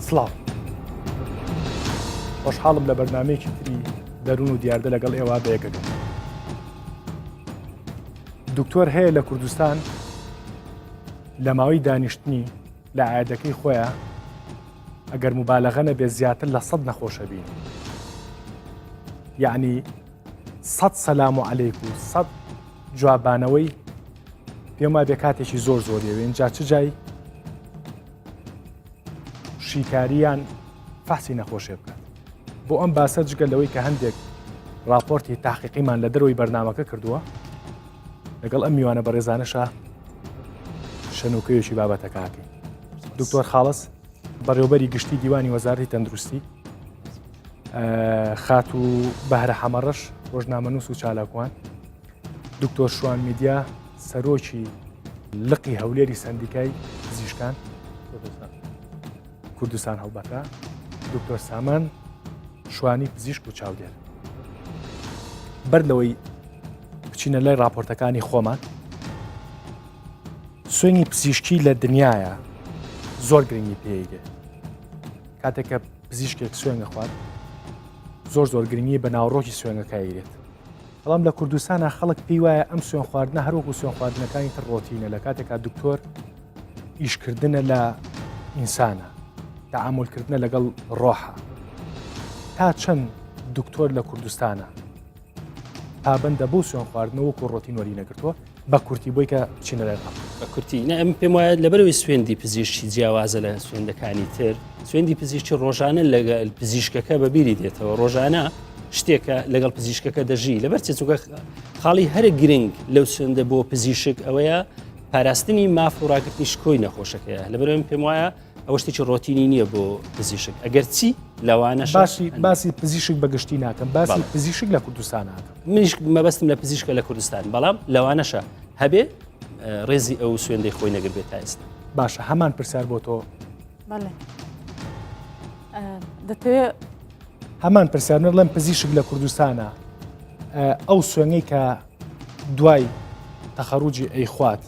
سڵاو. خۆشحاڵم لە بەرنمەیەکی تری دەروون و دیاردە لەگەڵ ئێوە بەیەکەگەم. دکتۆر هەیە لە کوردستان لە ماوەی دانیشتنی لە عیادەکەی خۆیان ئەگەر مبالغە نەبێت زیاتر لە سەد نەخۆشە بینی یعنی سەد سەلام و عەلەیک و سەد جوابانەوەی پێم وابێ کاتێکی زۆر زۆریەوێ اینجا چ جای شیکاریان فەحسی نەخۆشێ بکات بۆ ئەم باسە جگە لەوەی کە هەندێک راپۆرتی تاقیقیمان لە دەرەوەی بەرنمەکە کردووە لەگەڵ ئەم میوانە بەڕێزانەشە شەنوکەیەکی بابەتەکەکەین دکتۆر خاڵس بەڕێوبەری گشتی دیوانی وەزارەتی تەندروستی خاتوو بەهرە حەمەڕەش ڕۆژنامەنووس و چالاکوان دکتۆر شوان میدیا سەرۆکی لقی هەولێری سندیکای پزیشکان کوردستان هەڵبەتە دکتۆر سامان شوانی پزیشک و چاودێر بەر لەوەی بچینە لای راپۆرتەکانی خۆمان سوێنی پزیشکی لە دنیاە زۆر گرنگی پێیدێ کاتێک کە پزیشکێک سوێن دەخوات زۆر زۆر گرنگی بە ناوەڕۆکی سوێنەکە ئەیرێت بەڵام لە کوردستانە خەڵک پێی وایە ئەم سوێن خواردنە هەروەکو سوێن خواردنەکانی تر ڕۆتینە لە کاتێکا دکتۆر ئیشکردنە لە ئینسانە تەعاملکردنە لەگەڵ ڕۆحە تا چەند دکتۆر لە کوردستانە پابەندە بۆ سوێن خواردنەوە وەکو ڕۆتین وەری نەگرتووە بە کورتی بۆی کە بچینە لای ڕاپۆرت. بە کورتی نا ئەم پێم وایە لەبەرەوەی سوێندی پزیشکی جیاوازە لە سوێندەکانی تر سوێندی پزیشکی ڕۆژانە لەگەل پزیشکەکە بەبیری دێتەوە ڕۆژانە شتێکە لەگەڵ پزیشکەکە دەژی لەبەر چێ چونکە خاڵی هەرە گرنگ لەو سوێندە بۆ پزیشک ئەوەیە پاراستنی ماف و ڕاگرتنی شکۆی نەخۆشەکەیە لەبەرەوەی پێم وایە ئەوە شتێکی ڕۆتینی نییە بۆ پزیشک ئەگەر چی لەوانەش باسی باسی پزیشک بە گشتی ناکەم باسی پزیشک لە کوردستان ناکەم منیش مەبەستم لە پزیشکە لە کوردستان بەڵام لەوانەشە هەبێ ڕێزی ئەو سوێندەی خۆی نەگربێت تا ئێستا باشە هەمان پرسیار بۆ تۆ دەتەوێت هەمان پرسیار نەڵێم پزیشک لە کوردستانە ئەو سوێنەی کە دوای تەخەروجی ئەیخوات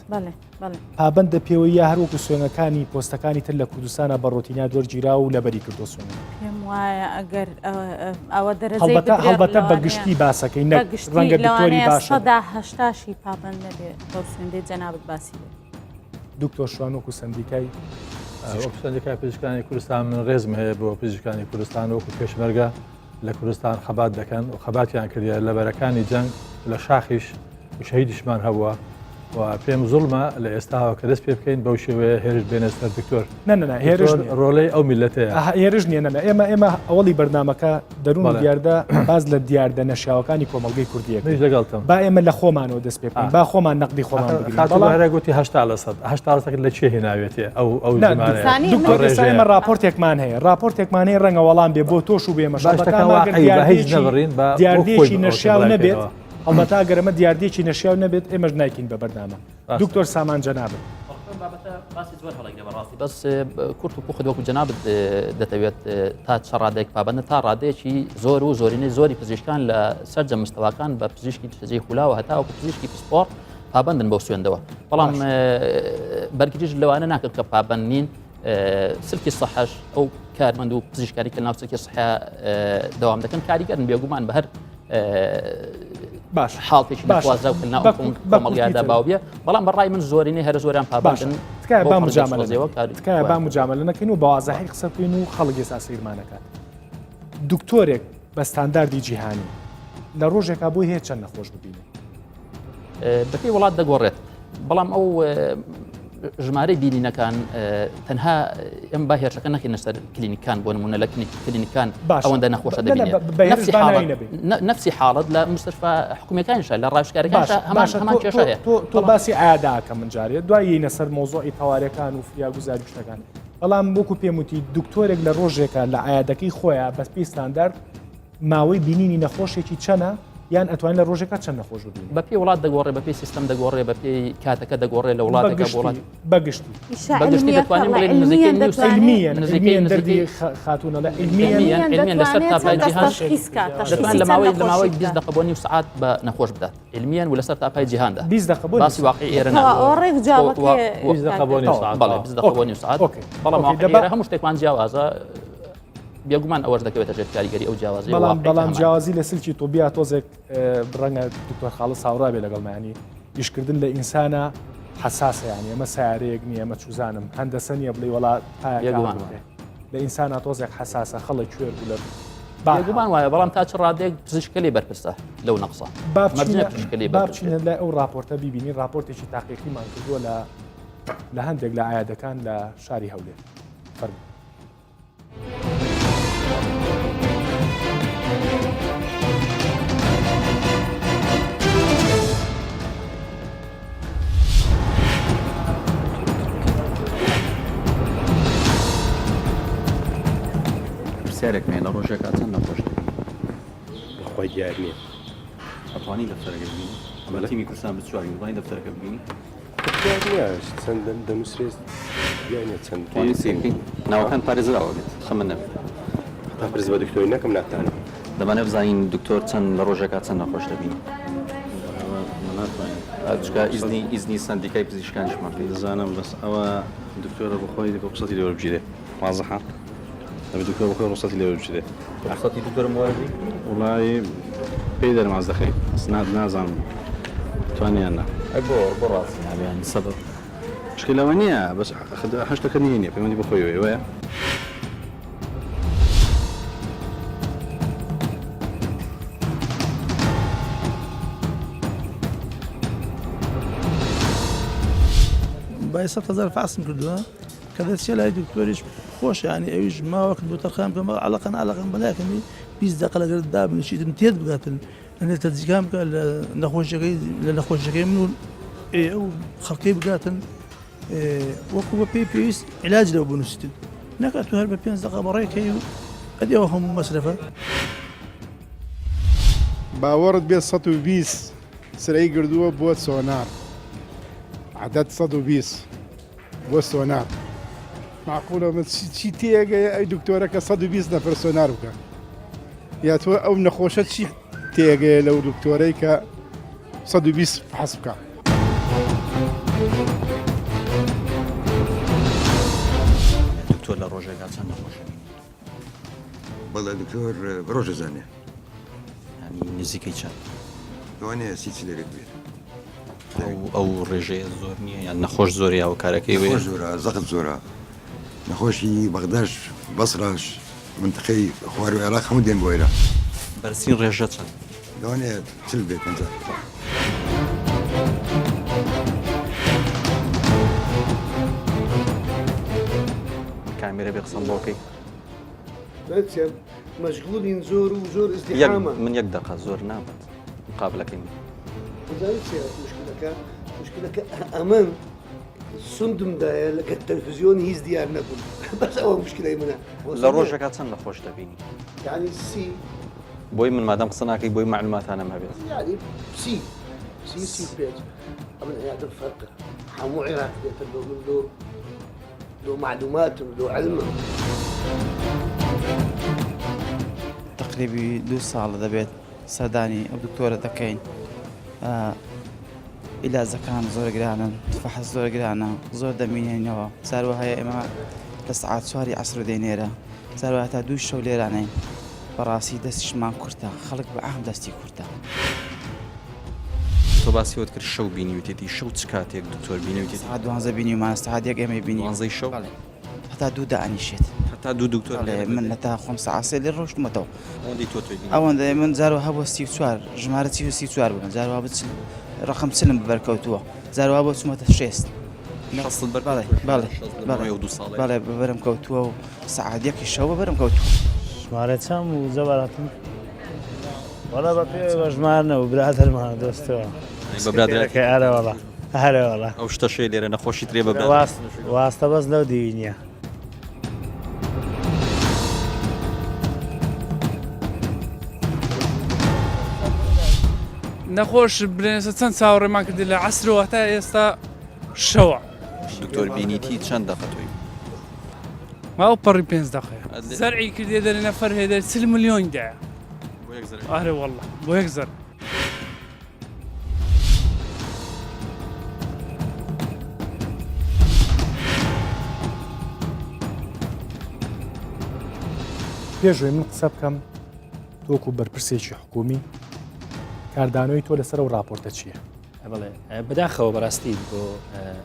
پابەندە پێوەی یا هەروەکو سوێنەکانی پۆستەکانی تر لە کوردستانە بە ڕۆتینات وەرگیرا و لەبەری کردو سوێنە پێم وایە ئەگەر ئەوە دەرەجەی هەڵبەتە هەڵبەتە بە گشتی باسەکەی نەک ڕەنگە دکتۆری باش سەدا هەشتاشی پابەند نەبێ بەو سوێندەی جەنابت باسی دەکەی. دکتۆر شوان وەکو سەندیکای وەکو سەندیکای پزیشکانی کوردستان من ڕێزم هەیە بۆ پزیشکانی کوردستان وەکو پێشمەرگە لە کوردستان خەبات دەکەن و خەباتیان کردیە لە بەرەکانی جەنگ لە شاخیش شەهیدیشمان هەبووە و پێم زوڵمە لە ئێستاوە کە دەست پێ بکەین بەو شێوەیە هێرش بێنە سەر دکتۆر. نە نە نە هێرش دکتۆر ڕۆڵەی ئەو میللەتەیە. ئەها هێرش نییە نە نە ئێمە ئێمە ئەوەڵی بەرنامەکە دەروون و دیاردە باس لە دیاردە نەشیاوەکانی کۆمەڵگەی کوردییەکەین. منیش لەگەڵتم. با ئێمە لە خۆمانەوە دەست پێ بکەین با خۆمان نەقدی خۆمان بگرین. خاتوو بەهرە گوتی 80% 80% لە چێ هێناوێتێ ئەو ئەو ژمارەیە؟ دکتۆر ئێستا ئێمە ڕاپۆرتێکمان هەیە ڕاپۆرتێکمان هەیە ڕەنگە وەڵام بێ بۆ تۆش و بێ ئێمەش. باشتەکە واقعی بە هیچ نەبڕین با دیاردەیەکی نەشیاو نەبێت هەڵبەتە ئەگەر ئەمە دیاردەیەکی نەشیاو نەبێت ئێمەش نایکەین بە بەرنامە. دکتۆر سامان جەنابت. بابەتە باسی زۆر هەڵەگرە بەڕاستی بەس کورت و پوخت وەکو جەنابت دەتەوێت تا چ ڕادێک پابندە تا ڕادەیەکی زۆر و زۆرینەی زۆری پزیشکان لە سەرجەم مستەواکان بە پزیشکی تجێی خولاوە هەتاوەکو پزیشکی پسپۆڕ پابندن بەو سوێندەوە بەڵام بەرگریش لەوانە ناکەن کە پابند نین سلکی سەحەش ئەو کارمەند و پزیشکاری کە ناو سلکی سەحە دەوام دەکەن کاریگەرن بێگومان بە هەر باش حاڵتێکی نەخوازراو کە ناو کۆمەڵگادا باو بێ بەڵام بە ڕای من زۆرینەی هەرە زۆریان پابندن تکایە با مجاملە تکایە با مجاملە نەکەین و بە وازحی قسە بکەین و خەڵک ئێستا سەیرمانەکات دکتۆرێک بە ستانداردی جیهانی لە ڕۆژێکا بۆی هەیە چەند نەخۆش ببینێت؟ بەپێی وڵات دەگۆڕێت بەڵام ئەو ژمارەی بینینەکان تەنها ئەم با هێرشەکە نەکەینە سەر کلینیکان بۆ نمونە لە کلینیکان ئەوەندە نەخۆشە دەبینێت نفسی حاڵەت لە مستشفا حکومیەکانیشە لە ڕاوشکارەکان هەمان هەمان کێشە هەیە تۆ باسی ئاداکە من جارێ دوای سەر مۆزۆی تەوارەکان و فریاگوزاری شتەکان بەڵام وەکو پێم وتی دکتۆرێک لە ڕۆژێکە لە عیادەکەی خۆیان بەس پێی ستاندارد ماوەی بینینی نەخۆشێکی چەنە؟ یان ئەتوانین لە ڕۆژێکا چەند نەخۆش ببینین؟ بەپێی وڵات دەگۆڕێ، بەپێی سیستەم دەگۆڕێ، بەپێی کاتەکە دەگۆڕێ لە وڵاتێکە بۆ وڵات. بەگشتی بەگشتی دەتوانین بڵێین نزیکەی نیو علمیەن علمیەن دەردی خاتوون ئەڵێ علمیەن علمیەن لەسەر تاپای جیهان دەتوان لە ماوەی لە ماوەی 20 دقە بۆ نیو سەعات بە نەخۆش بدات علمیەن و لەسەر تاپای جیهاندا 20 دقە بۆ باسی واقعی ئێرە نا ڕێک جوابەکەی 20 دقە بۆ نیو سەعات بەڵێ 20 دقە بۆ نیو سەعات بەڵام واقعی ئێرە هەموو شتێکمان جیاوازە بێگومان ئەوەش دەکەوێتە ژێر کاریگەری ئەو جیاوازی بەڵام بەڵام جیاوازی لە سلکی تۆبیا تۆزێک ڕەنگە دکتۆر خاڵس هاوڕا بێ لەگەڵمانی ئیشکردن لە ئینسانە حساسە یانی ئەمە سیارەیەک نییە ئەمە چوزانم هەندەسە نییە بڵێ وڵا بێگومان لە ئینسانە تۆزێک حساسە خەڵک کوێر بوو لە بێگومان وایە بەڵام تا چ ڕادێک پزیشکە لێ بەرپرسە لەو نەقسە بابچینە لای ئەو راپۆرتە بیبینی راپۆرتێکی تاقیقیمان کردووە لە لە هەندێک لە عیادەکان لە شاری هەولێر فەرموو. پرسیارێک هەیە لە ڕۆژێکا چەند نەخۆش دەبینی؟ بەخوای دیار نییە. ئەتوانی دەفتەرەکە ببینی؟ ئەمە تیمی کوردستان بچووین دەتوانی دەفتەرەکە ببینی؟ دیار نییە چەند دەنووسرێت دیار نییە چەند توانی سەیر بکەین ناوەکان پارێزراوە بێت خەمت نەبێت. هەتا پرس بە دکتۆری نەکەم ناتانم. دەمانەوێت بزانین دکتۆر چەند لە ڕۆژێکا چەند نەخۆش دەبینی؟ ناتوانین. چونکە ئیزنی ئیزنی سەندیکای پزیشکانیشمان پێ. دەزانم بەس ئەوە دکتۆرە بۆخۆی دەبێ ڕوخسەتی لێ وەربگیرێ وازحە دەبێ دکتۆر بۆخۆی ڕوخسەتی لێ وەربگیرێ. ڕوخسەتی دکتۆرم وەرگری؟ وەڵایی پێی دەرماز دەخەی بەس نازانم توانی یان نا. ئەی بۆ بۆ ڕازی نابێ یانی سەبەب؟ مشکلە لەوە نییە بەس هەشتەکە نییە نییە پەیوەندی بە خۆیەوەیە وایە؟ بای 100 هزار فاسم کردووە کە دەچیە لای دکتۆریش خۆشە یانی ئەویش ماوەکت بۆ تەرخان بکەم عەلەقەن عەلەقەن بەلاکەمی 20 دەقە لەگەر دابنیشیتن تێت بگاتن ئەنێ تەجیکان بکە لە نەخۆشیەکەی لە نەخۆشیەکەی من و ئەو خەڵکەی بگاتن وەکو بە پێی پێویست علاج لەو بنووسیتن نەکات تو هەر بە پێنج دەقە بەڕێکەی و ئەدی ئەو هەموو مەسرەفە. باوەڕت بێت 120 سرەی گردووە بۆ سۆنار عدد 120 بۆ سۆنار معقولە من چی تێگەیە ئەی دکتۆرە کە 120 نەفەر سۆنار بکە یا تۆ ئەو نەخۆشە چی تێگەیە لەو دکتۆرەی کە 120 فحص بکە. دکتۆر لە ڕۆژێکا چەند نەخۆشە بینی؟ بەڵێ دکتۆر ڕۆژ دەزانێ. یانی نزیکەی چەند؟ لەوانەیە سی چلێک بێت. ئەو ڕێژەیە زۆر نییە یان نەخۆش زۆر یا کارەکەی وێ زۆرە زەخت زۆرە نەخۆشی بەغداش بەسراش منتقەی خوار و عێراق هەموو دێن بۆ ئێرە بەرزترین ڕێژە چەند لەوانەیە چل بێ پەنجا. کامێرە بێ قسەم بۆ بکەی. مەشغولین زۆر و زۆر ئیزدیحامە. من یەک دەقە زۆر نابات مقابلەکەی من. دەزانی چیە مشکلەکە؟ مشکلەکە ئەمن سندم دایە لەگەر تەلفزیۆن هیچ دیار نەبوون بەس ئەوە مشکلەی منە. لە ڕۆژێکا چەند نەخۆش دەبینی؟ یعنی سی. بۆی من مادام قسە ناکەی بۆی معلوماتانم هەبێت. یعنی سی سی سی پێنج ئەمن عیادم فەرقە هەموو عێراق دێتە لۆ من لۆ لۆ مەعلوماتم لۆ عیلمم. تەقریبی دوو ساڵە دەبێت سەردانی ئەو دکتۆرە دەکەین ئیلازەکان زۆر گرانن فەحس زۆر گرانە زۆر دەمینێنەوە جاروا هەیە ئێمە لە سەعات چواری عەسر دێنێرە جاروا تا دوو شەو لێرانین بەڕاستی دەستیشمان کورتە خەڵک بە عام دەستی کورتە. تۆ باسی ئەوەت کرد شەو بینیوتێتی شەو چ کاتێک دکتۆر بینیوتێتی؟ سەعات دوانزە بینیومانە سەعات یەک ئێمەی بینی. دوانزەی شەو؟ بەڵێ هەتا دوو دائەنیشێت. هەتا دوو دکتۆر بەڵێ من هەتا خۆم سەعات سێ لێ ڕۆشتمەتەوە. ئەوەندەی تۆ تۆی بینی؟ ئەوەندە من جار وا هەبووە 34 ژمارە چی و 34 بووم جار وا بچ ڕقم چلم بەرکەوتووە جار وا بۆ چوومەتە شێست. شەستت بەر بەڵێ بەڵێ بەڵێ ئەو دوو ساڵەیە؟ بەڵێ بەرم کەوتووە و سەعات یەکی شەو بەرم کەوتووە. ژمارە چەند بوو جەبار هاتم؟ وەڵا بە پێ بە ژمار نەبوو برادەرمان دۆستەوە. بە برادەرەکەی ئەرە وەڵا ئەرە وەڵا. ئەو شتەشەی لێرە نەخۆشی ترێ بە برادەر. واستە بەس لەو دیوی نییە. نەخۆش بلێنێسە چەند چاوەڕێمان کردی لە عەسرەوە هەتا ئێستا شەوە. دکتۆر بینیتی چەند دەقە تۆی؟ ما ئەو پەڕی پێنج دەقەیە زەرعی کردێ دەرێ نەفەر هەیە دەرێ 40 ملیۆن دایە ئارێ واللە بۆ یەک زەرع. پێش ئەوەی من قسە بکەم تۆکو بەرپرسێکی حکومی کاردانەوەی تۆ لەسەر ئەو راپۆرتە چییە؟ بەڵێ بەداخەوە بەڕاستی بۆ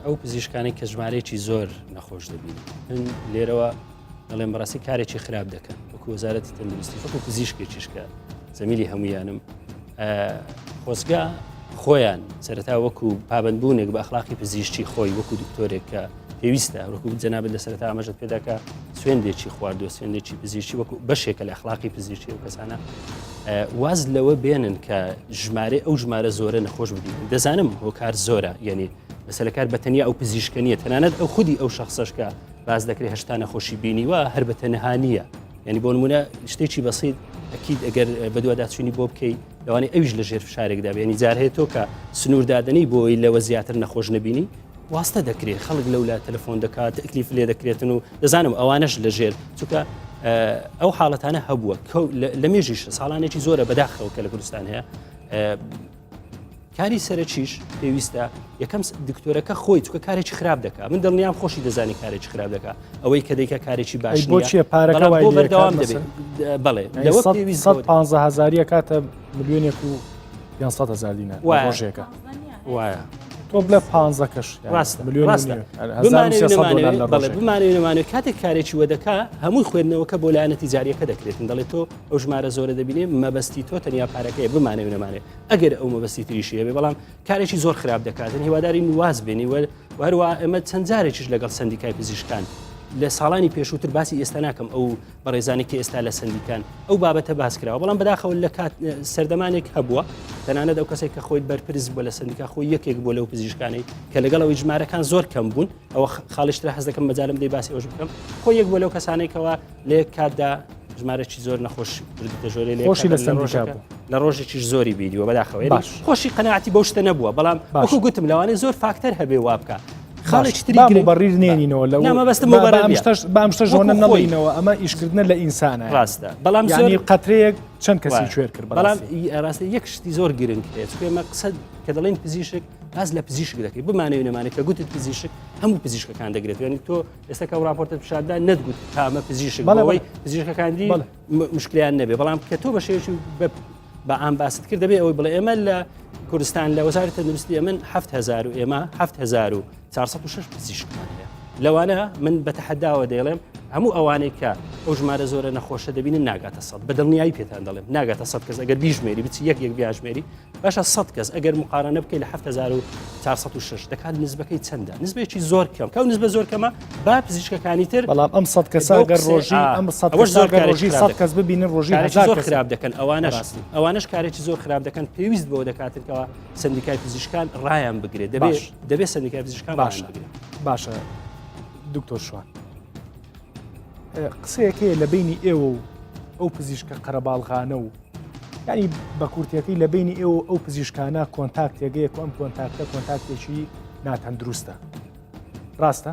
ئەو پزیشکانەی کە ژمارەیەکی زۆر نەخۆش دەبین من لێرەوە دەڵێم بەڕاستی کارێکی خراپ دەکەن وەکو وەزارەتی تەندروستی وەکو پزیشکێکیش کە زەمیلی هەمویانم خۆزگا خۆیان سەرەتا وەکو پابندبوونێک بە ئەخلاقی پزیشتی خۆی وەکو دکتۆرێک کە پێویستە وەکو جەنابەت لە سەرەتا ئاماژەت پێداکە سوێندێکی خواردووە سوێندێکی پزیشتی وەکو بەشێکە لە ئەخلاقی پزیشتی و کەسانە واز لەوە بێنن کە ژمارە ئەو ژمارە زۆرە نەخۆش ببینن دەزانم هۆکار زۆرە یعنی مەسەلەکار بە تەنیا ئەو پزیشکە نییە تەنانەت ئەو خودی ئەو شخصەش کە باز دەکرێت هەشتا نەخۆشی بینیوە هەر بە تەنها نییە یعنی بۆ نمونە شتێکی بەسیت ئەکید ئەگەر بەدواداچوونی بۆ بکەی لەوانەیە ئەویش لە ژێر فشارێکدا بێنی جار هەیە تۆ کە سنووردادنی بۆی لەوە زیاتر نەخۆش نبینی واستە دەکرێت خەڵک لەولا تەلەفۆن دەکات تەکلیف لێ دەکرێتن و دەزانم ئەوانەش لەژێر چونکە ئەو حاڵەتانە هەبووە لە مێژیش ساڵانێکی زۆرە بەداخەوە کە لە کوردستان هەیە کاری سەرەکیش پێویستە یەکەم دکتۆرەکە خۆی چکە کارێکی خراپ دەکات من دڵنیام خۆشی دەزانی کارێکی خراپ دەکات ئەوەی کە دەیکە کارێکی باش بۆ چیە پارەکە بۆ بەردەوام دەبێت بەڵێ لەوە پێویست 15 هزاریە کاتە ملیۆنێک و 500 هزار دینار ڕۆژێکە وایە. تۆ بڵێ پانزە کەش ڕاستە ملیۆن ڕاستە بەڵێ بمانەوێ نەمانەوێ کاتێک کارێکی وەدەکا هەمووی خوێندنەوەکە بۆ لایەنە تیجاریەکە دەکرێتن دەڵێت تۆ ئەو ژمارە زۆرە دەبینێ مەبەستی تۆ تەنیا پارەکەی بمانەوێ نەمانێ ئەگەر ئەو مەبەستی تریشی هەبێ بەڵام کارێکی زۆر خراپ دەکاتن هیوادارین واز بێنی وە هەروە ئێمە چەند جارێکیش لەگەڵ سندیکای پزیشکان لە ساڵانی پێشووتر باسی ئێستا ناکەم ئەو بەڕێزانی کە ئێستا لە سەندیکان ئەو بابەتە باس کراوە بەڵام بەداخەوە لە کات سەردەمانێک هەبووە تەنانەت ئەو کەسێک کە خۆی بەرپرس بووە لە سەندیکا خۆی یەکێک بووە لەو پزیشکانەی کە لەگەڵ ئەوەی ژمارەکان زۆر کەم بوون ئەوە خاڵیشترە حەز دەکەم مەجالم دەی باسی ئەوش بکەم خۆی یەک بووە لەو کەسانێکەوە لە یەک کاتدا ژمارەی زۆر نەخۆش بردتە ژۆرێ لێ خۆشی لە سەندیکا بوو لە ڕۆژێکیش زۆری بیریوە بەداخەوە باش خۆشی قەناعەتی بەو شتە نەبووە بەڵام وەکو گوتم لەوانەیە زۆر فاکتەر هەبێ وا بکە خاڵێکی تری گرنگ مبرر نێنینەوە لە مەبەستم مبرر ئەم شتەش با ئەم شتەش ژۆنە نەڵێینەوە ئەمە ئیشکردنە لە ئینسانە ڕاستە بەڵام یانی قەترەیەک چەند کەسی کوێر کرد بەڵام ڕاستە یەک شتی زۆر گرنگ هەیە چونکە ئێمە قسە کە دەڵێن پزیشک باس لە پزیشک دەکەی بمانەوێ نەمانێت کە گوتت پزیشک هەموو پزیشکەکان دەگرێت یعنی تۆ ئێستا کە راپۆرتت پیشاندا نەتگوت تامە پزیشک بەڵەوەی پزیشکەکان دی مشکلیان نەبێ بەڵام کە تۆ بە شێوەیەکی بە عام باست کرد دەبێ ئەوەی بڵێ ئێمە لە کوردستان لە وەزارەتی تەندروستی ئەمن 7000 و ئێمە 7406 پزیشکمان هەیە لەوانە من بە تەحەداوە دەیڵێم هەموو ئەوانەی کە ئەو ژمارە زۆرە نەخۆشە دەبینن ناگاتە سەد بە دڵنیایی پێتان دەڵێم ناگاتە سەد کەس ئەگەر بیژمێری بچی یەک یەک بیاژمێری باشە 100 کەس ئەگەر مقارنە بکەی لە 7406 دەکات نسبەکەی چەندە نسبەیەکی زۆر کەم کەو نسبە زۆر کەمە با پزیشکەکانی تر بەڵام ئەم 100 کەسە گەر ڕۆژی ئەم 100 ئەوەش زۆر ڕۆژی 100 کەس ببینن ڕۆژی زۆر خراپ دەکەن ئەوانەش ئەوانەش کارێکی زۆر خراپ دەکەن پێویست بەوە دەکاتن کەەوە سندیکای پزیشکان ڕایان بگرێت دەبێت دەبێت سندیکای پزیشکان باش بگرێت باشە دکتۆر شوان قسەیەکەیە لە بینی ئێوە و ئەو پزیشکە قەرەباڵغانە و یعنی بە کورتەکەی لە بینی ئێوە ئەو پزیشکانە کۆنتاکتێگەیە ئەم کۆنتاکتە کۆنتاکتێکی ناتەندروستە ڕاستە؟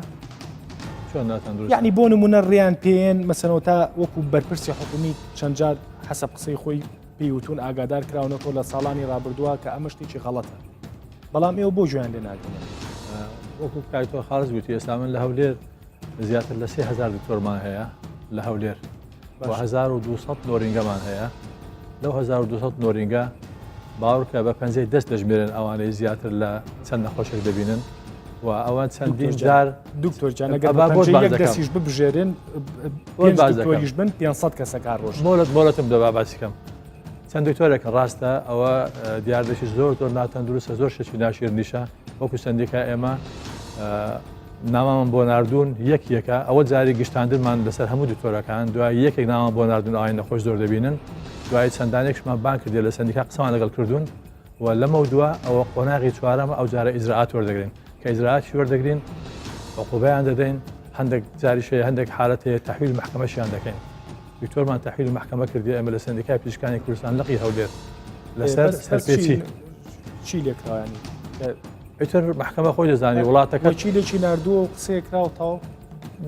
چۆن ناتەندروست یعنی بۆ نمونە ڕیان پێێن مەسەنەوە تا وەکو بەرپرسی حکومی چەند جار حەسەب قسەی خۆی پێیوتون ئاگادار کراونەتەوە لە ساڵانی ڕابردووە کە ئەمە شتێکی غەڵەتە بەڵام ئێوە بۆ گوێیان لێ ناگرن؟ وەکو کاک تۆ خالص گوتی ئێستا من لە هەولێر زیاتر لە 3000 دکتۆرمان هەیە لە هەولێر و 1200 نۆرینگەمان هەیە لەو 1200 نۆرینگە باوەڕکە بە پەنجەی دەست دەژمێرن ئەوانەی زیاتر لە چەند نەخۆشێک دەبینن و ئەوە چەندین جار دکتۆر جان ئەگەر بە پەنجەی یەک دەستیش ببژێرن پێنج دکتۆریش بن 500 کەسەکە ڕۆژ مۆلەت مۆلەتم دەبا باسی کەم چەند دکتۆرێک ڕاستە ئەوە دیاردەشی زۆر زۆر ناتەندروستە زۆر شتێکی ناشیرنیشە وەکو سندیکا ئێمە نامەمان بۆ ناردوون یەک یەکە ئەوە جاری گشتاندنمان لەسەر هەموو دکتۆرەکان دوای یەکێک نامان بۆ ناردوون ئاین نەخۆش زۆر دەبینن دوای چەندانێکشمان بان کردێ لە سندیکا قسەمان لەگەڵ کردوون و لەمە دووە ئەوە قۆناغی چوارەمە ئەو جارە ئیجرائات وەردەگرین کە ئیجرائاتی وەردەگرین عقوبەیان دەدەین هەندێک جاریش هەیە هەندێک حالەت هەیە تحویل محکمەشیان دەکەین دکتۆرمان تحویل محکمە کردی ئێمە لە سندیکای پزیشکانی کوردستان لقی هەولێر لەسەر سەرپێچی. چی لێکراوانی ئیتر محکمە خۆی دەزانی وڵاتەکە وەکیلێکی ناردووە و قسەیە کراوە تەواو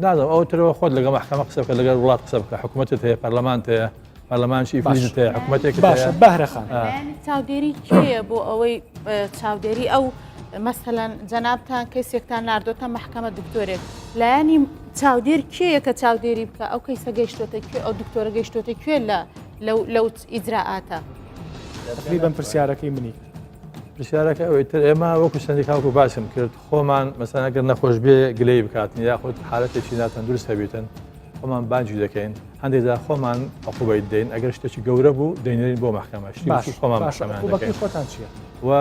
نازانم ئەو ترەوە خۆت لەگەڵ محکمە قسە بکە لەگەڵ وڵات قسە بکە حکوومەتت هەیە پەرلەمانت هەیە پەرلەمانشی ئیفلیجت هەیە حکوومەتێکت باشە هەیە بەهرە خان آه. لایەنی چاودێری کێیە بۆ ئەوەی چاودێری ئەو مەسەلەن جەنابتان کەیسێکتان ناردۆتە مەحکەمە دکتۆرێک لایەنی چاودێر کێیە کە چاودێری بکە ئەو کەیسە گەیشتۆتە کوێ ئەو دکتۆرە گەیشتۆتە کوێ لە لەو لەو ئیجرائاتە تقریبا پرسیارەکەی منی کرد. پرسیارەکە ئەوەی تر ئێمە وەکو سەندیکا وەکو باسم کرد خۆمان مەسەن ئەگەر نەخۆش بێ گلەی بکاتن یاخود حالەتێکی ناتەندروست هەبیتن خۆمان بانگی دەکەین هەندێک جار خۆمان عقوبەی دەین ئەگەر شتێکی گەورە بوو دەینێرین بۆ مەحکەمە شتی باش بچووک خۆمان باشە مەحکەمەیان عقوبەکەی دەکەین خۆتان چییە؟ و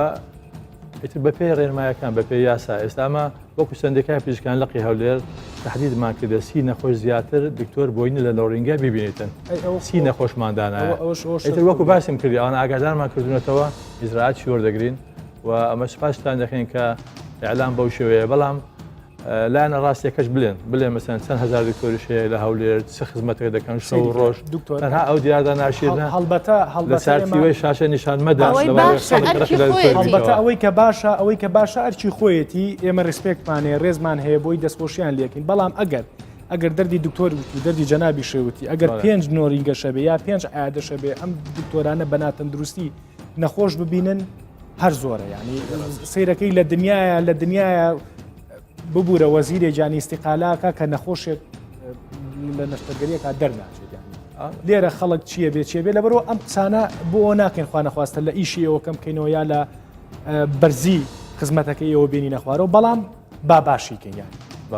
ئیتر بەپێی ڕێنمایەکان بەپێی یاسا ئێستا ئەمە وەکو سەندیکای پزیشکان لقی هەولێر تهدیدمان کردە سی نەخۆش زیاتر دکتۆر بۆی نیە لە نۆرینگە بیبینیتن ئەی ئەوە سی نەخۆشمان دانایە ئەوە ئەوەش ئەوەش ئیتر وەکو باسم کردی ئەوان ئاگادارمان کردوونەتەوە ئیجرائات چی وەردەگرین و ئەمە سوپاستان دەکەین کە ئیعلام بەو شێوەیە بەڵام لایەنە ڕاستیەکەش بلێن بلێن مەسەن چەند هەزار دکتۆریش هەیە لە هەولێر چ خزمەتێک دەکەن شەو و ڕۆژ دکتۆر تەنها ئەو دیاردە ناشیرنە هەڵبەتە لە هەڵبەتە ئێمە چارچیوەی شاشە نیشان مەدە ئەوەی باشە ئەرکی خۆیەتی. هەڵبەتە ئەوەی کە باشە ئەوەی کە باشە ئەرکی خۆیەتی ئێمە respect مان هەیە ڕێزمان هەیە بۆی دەستخۆشیان لێکین بەڵام ئەگەر ئەگەر دەردی دکتۆر وتی و دەردی جەنابی شێوتی ئەگەر پێنج نۆرینگەشە بێ یا پێنج عیادەشە بێ ئەم دکتۆرانە بە ناتەندروستی نەخۆش ببینن هەر زۆرە یعنی سیرەکەی لە دنیاە لە دنیاە ببوورە وەزیرێ گیانی ئیستیقالاکە کە نەخۆشێک لە نەشتەرگەریەکە دەرناچێت یعنی لێرە خەڵک چییە بێ چیە بێ لەبەرەوە ئەم قسانە بۆ ناکەین خوانەخواستە لە ئیشی ئێوە کەم بکەینەوە یا لە بەرزی خزمەتەکە ئێوە بێنی نەخوارەوە بەڵام با باشی کەین یان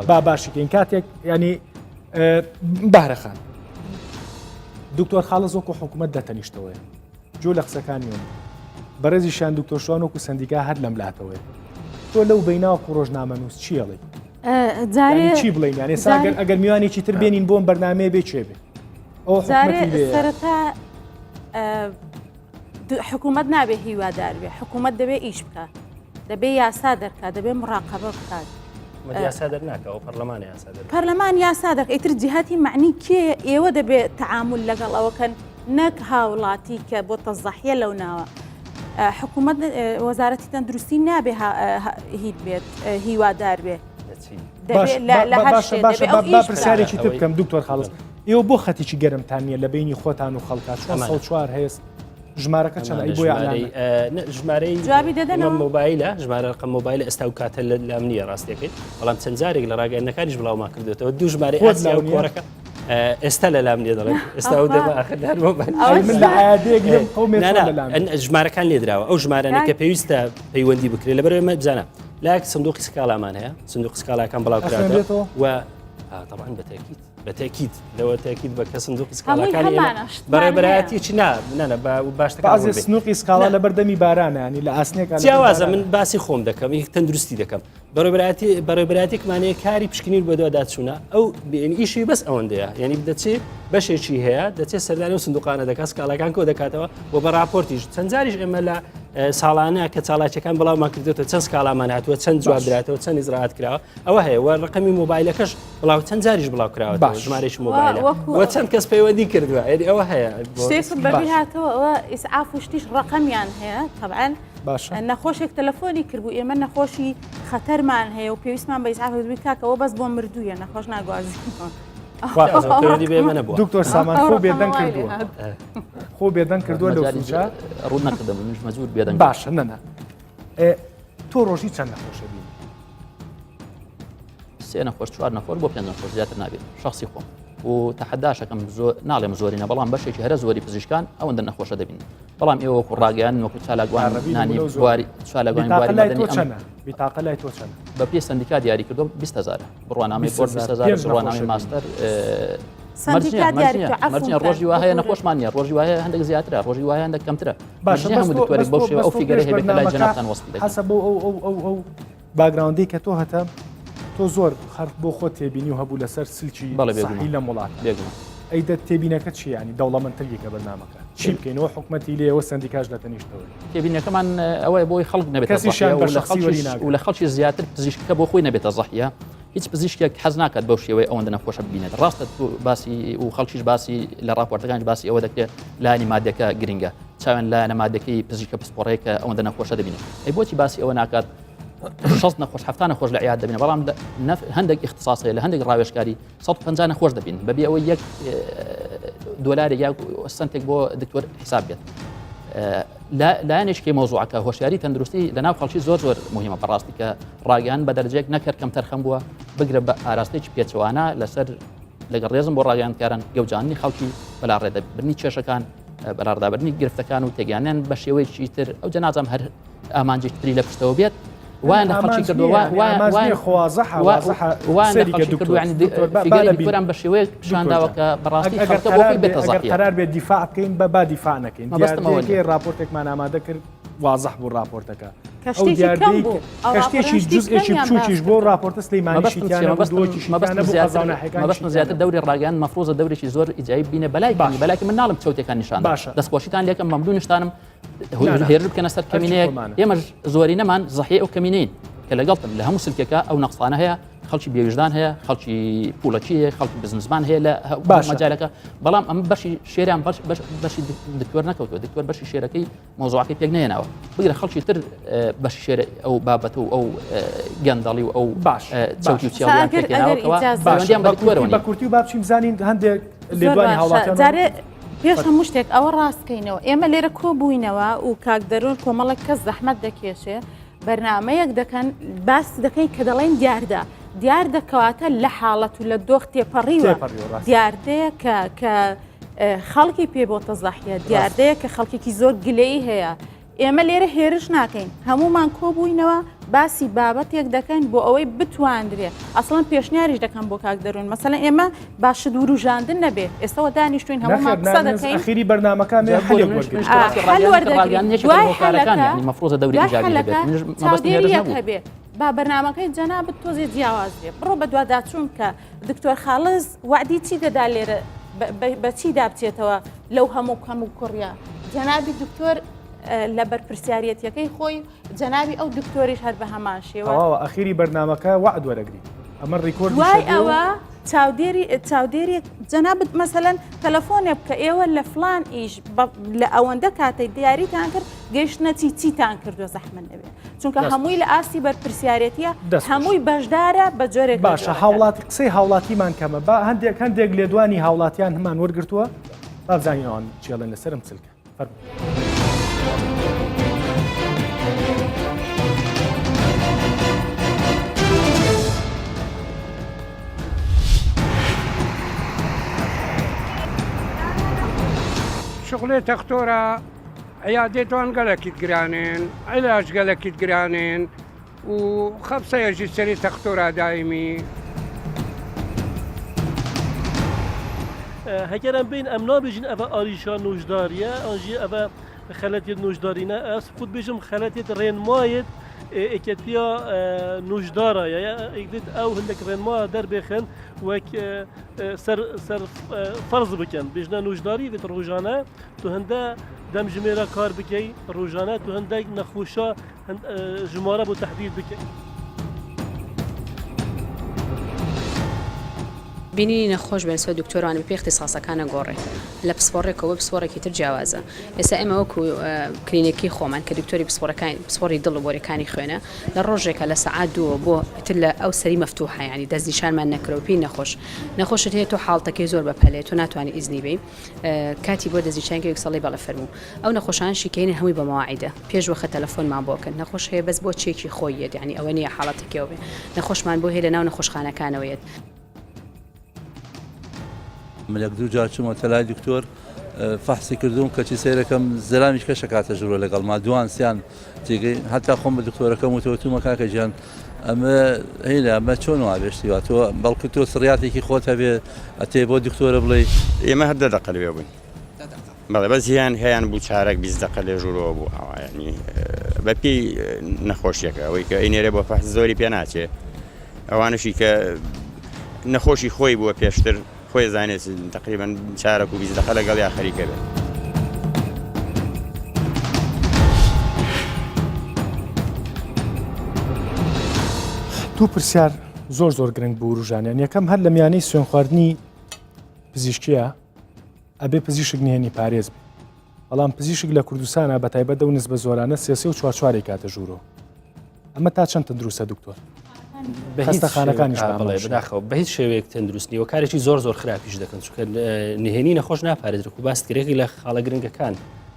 با باشی کەین کاتێک ینی بەهرەخان دکتۆر خاڵز وەکو حکوومەت دەتەنیشتەوەیە جۆ لە قسەکانی ئەم بەڕێزیشیان دکتۆر شوان وەکو سەندیکا هەر لەم لاتەوەیە تۆ لەو بەیناوەکو ڕۆژنامەنووس چی ئەڵێی؟ جارێ چی بڵێین یانێ ساگەر ئەگەر میوانێکی تر بێنین بۆم بەرنمەیە بێ چێ بێ ئەو جارێ سەرەتا حکوومەت نابێ هیوادار بێ حکوومەت دەبێ ئیش بکە دەبێ یاسا دەرکا دەبێ مراقبە بکات یاسا دەرناکە ئەو پەرلەمان یاسا دەر پەرلەمان یاسا دەکە ئیتر جیهاتی معنی کێ ئێوە دەبێت تعامل لەگەڵ ئەوەکەن نەک هاوڵاتی کە بۆتە زەحیە لەو ناوە. حکوومەت وەزارەتی تەندروستی نابێ هیت بێت هیوادار بێ. پرسیارێکی تر بکەم دکتۆر خاڵس ئێوە بۆ خەتێکی گەرمتان نییە لە بینی خۆتان و خەڵکا چۆن 104 هەیە ژمارەکە چەند ئەی بۆ ژمارەی جوابی دەدەنەوە مۆبایلە ژمارە ڕقم مۆبایل ئێستا و کاتە لە لام نییە ڕاستەکەی بەڵام چەند جارێک لە ڕاگەیاندنەکانیش بڵاومان کردوێتەوە دوو ژمارەی ئاسیا و کۆرەکە ئێستا لە لام نیە دەڵێن ئێستا و دەما ئاخر هەر ژمارەکان لێدراوە ئەو ژمارانە کە پێویستە پەیوەندی بکرێت لەبەر ئێمە بزانە لایەک سندوقی سکاڵامان هەیە سندوق سکاڵاکان بڵاو کراوەتەوە و طبعا بەتەکیت بەتەکیت لەوە تەکیت بە کە سندوقی سکاڵاکان بەڕێبەرایەتی چ نا نانە باشتەکە سنوقی سکاڵا لە بەردەمی بارانانی لە ئاسنێک جیاوازە من باسی خۆم دەکەم تەندروستی دەکەم بەڕێوەبەرایەتی بەڕێوەبەرایەتێکمان هەیە کاری پشکنین بەدواداچوونە ئەو یعنی ئیشی بەس ئەوەندەیە یعنی دەچێ بەشێکی هەیە دەچێت سەردانی و سندوقانە دەکات سکاڵاکان کۆ دەکاتەوە و بە راپۆرتیش چەند جاریش ئێمە لە ساڵانە کە چالاکیەکان بڵاومان کردوێتەوە چەند سکاڵامان هاتووە چەند جواب دراتەوە چەند ئیجرائات کراوە ئەوە هەیە و ڕقمی مۆبایلەکەش بڵاو چەند جاریش بڵاو کراوە باش ژمارەی مۆبایل وە چەند کەس پەیوەندی کردووە یعنی ئەوە هەیە شتێکم بەبیر هاتەوە ئەوە ئیسعاف و شتیش ڕقمیان هەیە طبعا باشە. نەخۆشێک تەلەفۆنی کردبوو ئێمە نەخۆشی خەتەرمان هەیە و پێویستمان بە ئیسعاف وتبووی کاکە ئەوە بەس بۆ مردوویە نەخۆش ناگوازینەوە. دکتۆر سامان خۆ بێدەنگ کردووە خۆ بێدەنگ کردووە لەو سوچە ڕوون نەکردم منیش مەجبور بێدەنگ باشە نەنا تۆ ڕۆژی چەند نەخۆشە بینی سێ نەخۆش چوار نەخۆش بۆ پێنج نەخۆش زیاتر نابێت شخصی خۆم و تەحەداشەکەم زۆر ناڵێم زۆرینە بەڵام بەشێکی هەرە زۆری پزیشکان ئەوەندە نەخۆشە دەبین بەڵام ئێوە وەکو ڕاگەیان وەکو چالاکوانانی بواری چالاکوانی بواری مەدەنی ئەم بیتاقە لای تۆ چەنە؟ بە پێی سەندیکا دیاری کردووە 20 هەزارە بڕوانامەی بۆرد 20 هەزار بڕوانامەی ماستەر سەندیکا دیاری کردووە عەفوم مەرج نییە ڕۆژی وا هەیە نەخۆشمان نییە ڕۆژی وا هەیە هەندێک زیاترە ڕۆژی وا هەیە هەندێک کەمترە باشە مەرج نییە هەموو دکتۆرێک بەو شێوە ئەو figure ە هەیە کە لای جەنابتان وەسفی دەکەن حەسە بۆ ئەو ئەو ئەو ئەو background ەی کە تۆ هەتە تۆ زۆر هەر بۆ خۆت تێبینی و هەبوو لەسەر سلکی بەڵێ بێگومان. سەحی لەم وڵاتە بێگومان. ئەی دە تێبینەکە چییە یانی دەوڵەمەندتر یەکە بەرنامەکە چی بکەینەوە حکومەتی لێەوە سەندیکاش لە تەنیشتەوەی تێبینەکەمان ئەوەیە بۆی خەڵک نەبێتە کەسیشیان زەحیە بە و لە شەخسی خەڵکیش وەری ناگرن. و لە خەڵکی زیاتر پزیشکەکە بۆ خۆی نەبێتە زەحیە. هیچ پزیشکێک حەز ناکات بەو شێوەیە ئەوەندە نەخۆشە ببینێت ڕاستە باسی و خەڵکیش باسی لە راپۆرتەکانش باسی ئەوە دەکرێت لایەنی مادەکە گرنگە چاویان لایەنە مادەکەی پزیشکە پسپۆڕەیە ئەوەندە نەخۆشە دەبینێت ئەی بۆچی باسی ئەوە ناکات 60 نەخۆش هەفتا نەخۆش لە عیاد دەبینە بەڵام هەندێک اختصاص هەیە لە هەندێک ڕاوێژکاری 150 نەخۆش دەبین بەبێ ئەوەی یەک دۆلارێک یا سنتێک بۆ دکتۆر حساب بێت. لایەنێکی مەوزوعەکە هۆشیاری تەندروستی لە ناو خەڵکی زۆر زۆر مهمە بەڕاستی کە ڕاگەیان بە دەرجێک نەکرد کەم تەرخەم بووە بگرە بە ئاراستێکی پێچەوانە لەسەر لەگەڵ ڕێزم بۆ ڕاگەیاندکاران گەوجاندنی خەڵکی بەلاڕێدەبرنی کێشەکان بەلاڕدابردنی گرفتەکان و تێگەیاندنیان بە شێوەیەکی تر ئەو جەنازەم هەر ئامانجێکی تری لە پشتەوە بێت وایان لە خەڵکی کردووە وایان بە شێوەیەک پیشانداوە کە بەڕاستی خەڵکە بۆ خۆی بێتە زەحیە. قەرار بێت دیفاع بکەین بە با دیفاع نەکەین دیاردەیەکەی ڕاپۆرتێکمان ئامادە کرد وازح بوو ڕاپۆرتەکە ئەو دیاردەی کەشتێکی جزئێکی بچووکیش بۆ ڕاپۆرتە سلەیمانیشی تیا نەبوو دووەکیشی تیا نەبوو قەزا و ناحیەکانیشی تیا مەبەستم زیاتر دەوری ڕاگەیاند مەفروزە دەورێکی زۆر ئیجابی بینێ بەلای باش بەلای من ناڵم چەوتەکان نیشان باشە دەستخۆشیتان لێکەم مەمنونشتانم هێرش بکەنە سەر کەمینەیەک ئێمەش زۆری نەمان زەحیە ئەو کەمینەین کە لەگەڵتم لە هەموو سلکێکە ئەو نەقسانە هەیە خەڵکی بێویژدان هەیە خەڵکی پوڵەکی هەیە خەڵکی بزنسمان هەیە لە مەجالەکە بەڵام ئەم بەشی شێران بەشی دکتۆر نەکەوتوە دکتۆر بەشی شێرەکەی مەوزوعەکەی پێک نەهێناوە بگرە خەڵکی تر بەشی شێرە ئەو بابەت و ئەو گەندەڵی و ئەو باش چەوتی و چێڵیان پێکهێناوە کەوا پەیوەندیان بە دکتۆرەوە بە کورتی و با بچین بزانین هەندێک لێدوانی هاوڵاتیان جارێ پێش هەموو شتێک ئەوە ڕاستکەینەوە ئێمە لێرە کۆ بووینەوە و کاک دەرون کۆمەڵێک کەس زەحمەت دەکێشێ بەرنمەیەک دەکەن باس دەکەین کە دەڵێن دیاردە دیاردە کەواتە لە حاڵەت و لە دۆخ تێپەڕیوە دیاردەیە کە کە خەڵکی پێ بۆتە زەحیە دیاردەیە کە خەڵکێکی زۆر گلەیی هەیە ئێمە لێرە هێرش ناکەین هەمومان کۆبووینەوە باسی بابەتێک دەکەین بۆ ئەوەی بتواندرێ ئەسڵەن پێشنیاریش دەکەم بۆ کاک دەروون مەسەلەن ئێمە باشت وروژاندن نەبێ ئێستەوە دانیشتوین هەمومان قسە دەکەین ئەخیری بەرنامەکە چاودێریەک هەبێ با بەرنامەکەی جەنابت تۆزێ جیاواز بێ بڕۆ بەدواداچوون کە دکتۆر خاڵس وەعدی چی دەدا لێرە بەچیدا بچێتەوە لەو هەموو کەم و کوڕە جەنابی دکتۆر لە بەرپرسیارەتەکەی خۆی جەنابی ئەو دکتۆریش هەر بە هەمان شێوە ئەخیری بەرنمەکە وعد وەرەگری ئەمە ڕیکۆرد دوای ئەوە چاودێری چاودێری جەنابت مەسەلەن تەلەفۆنێ بکە ئێوە لە فلان ئیش لە ئەوەندە کاتێک دیاریتان کرد گەیشتنە چی چیتان کردووە زەحمەت نەبێ چونکە هەمووی لە ئاستی بەرپرسیارێتیە هەمووی بەشدارە بە جۆرێک باشە هاوڵاتی قسەی هاوڵاتیمان کەمە با هەندێک هەندێک لێدوانی هاوڵاتیان هەمان وەرگتووە بابزانین ئەوان چێڵێن لەسەرم چلکە فەرموو. شغلێ تەختۆرە عیادێت وان گەلەکیت گرانێن عیلاج گەلەکیت گرانێن و خەبسەیەژی سەری تەختۆرا دایمی. هەگەر ئەم بین ئەم نابێژین ئەڤە ئاریشا نوژداریە ئەنژی ئەڤە خەلەتیت نوژدارینە ئەس خود بێژم خەلەتیت ڕێنمایت ئێکەتیا نوژدارە یا ئێکدت ئەو هەندێک ڕێنما دەربێخن وەک سەر سەر فەرز بکەن بێژنە نوژداری بێت ڕۆژانە تو هەندە دەمژمێرە کار بکەی ڕۆژانە تو هەندێک نەخۆشە ژمارە بۆ تەحدید بکەی. بینینی نەخۆش بە نسبەت دکتۆران بەپێی ئیختیساسەکان ئەگۆڕێ لە پسپۆڕێکەوە بۆ پسپۆڕێکی تر جیاوازە ئێستا ئێمە وەکو کلینیکی خۆمان کە دکتۆری پسپۆڕەکانی پسپۆڕی دڵ و بۆریەکانی خوێنە لە ڕۆژێکە لە سەعات دووەوە بۆ ئیتر لە ئەو سەری مەفتوحە یانی دەستنیشانمان نەکرەوە پێی نەخۆش نەخۆشت هەیە تۆ حاڵتەکەی زۆر بەپەلەیە تۆ ناتوانی ئیزنی بەی کاتی بۆ دەستنیشان کە یەکسەڵی بەڵێ فەرموو ئەو نەخۆشانەشی کە هێنن هەمووی بە مەواعیدە پێش وەخت تەلەفۆنمان بۆ ئەکەن نەخۆش هەیە بەس بۆ چێکی خۆی یەت یانی ئەوە نییە حاڵەتێکی ئەوە بێ نەخۆشمان بۆ هەیە لە ناو نەخۆشخانەکانەوە یەت. من یەک دوو جار چوومەتە لای دکتۆر فەحسی کردووم کەچی سەیرەکەم زەلامیش کەشەکاتە ژوورە لەگەڵما دوان سیان تێگەی هەتا خۆم بە دکتۆرەکەم وتەوە تومە کاکە گیان ئەمە هینە ئەمە چۆن وابێ شتی وا تۆ بەڵکو تۆ سڕیاتێکی خۆت هەبێ ئەتێ بۆ دکتۆرە بڵێ ئێمە هەر دە دەقە لەوێ بووین بەڵێ بەس هیان هەیان بوو چارەک 20 دەقە لێ ژوورەوە بوو ئاوا یعنی بە پێی نەخۆشیەکە ئەوەی کە ئەینێرێ بۆ فەحس زۆری پێ ناچێ ئەوانشی کە نەخۆشی خۆی بووە پێشتر خۆی زانێت تقریبا چارەک و 20 دەقە لەگەڵ یا خەریکە بێت. دوو پرسیار. زۆر زۆر گرنگ بوو وروژانیان یەکەم هەر لە میانەی سوێنخواردنی پزیشکیە ئەبێ پزیشک نهێنی پارێز بێ بەڵام پزیشک لە کوردستانە بە تایبەت ئەو نسبە زۆرانە سێسێ و چوارچوارێک کاتە ژوورۆ ئەمە تا چەند تەندروستە دکتۆر خەستەخانەکانیش بەڵێ بەداخەوە بە هیچ شێوەیەک تەندروست نیوە کارێکی زۆر زۆر خراپیش دەکەن چونکە نهێنی نەخۆش ناپارێزرێت و باست گرێکی لە خاڵە گرنگەکان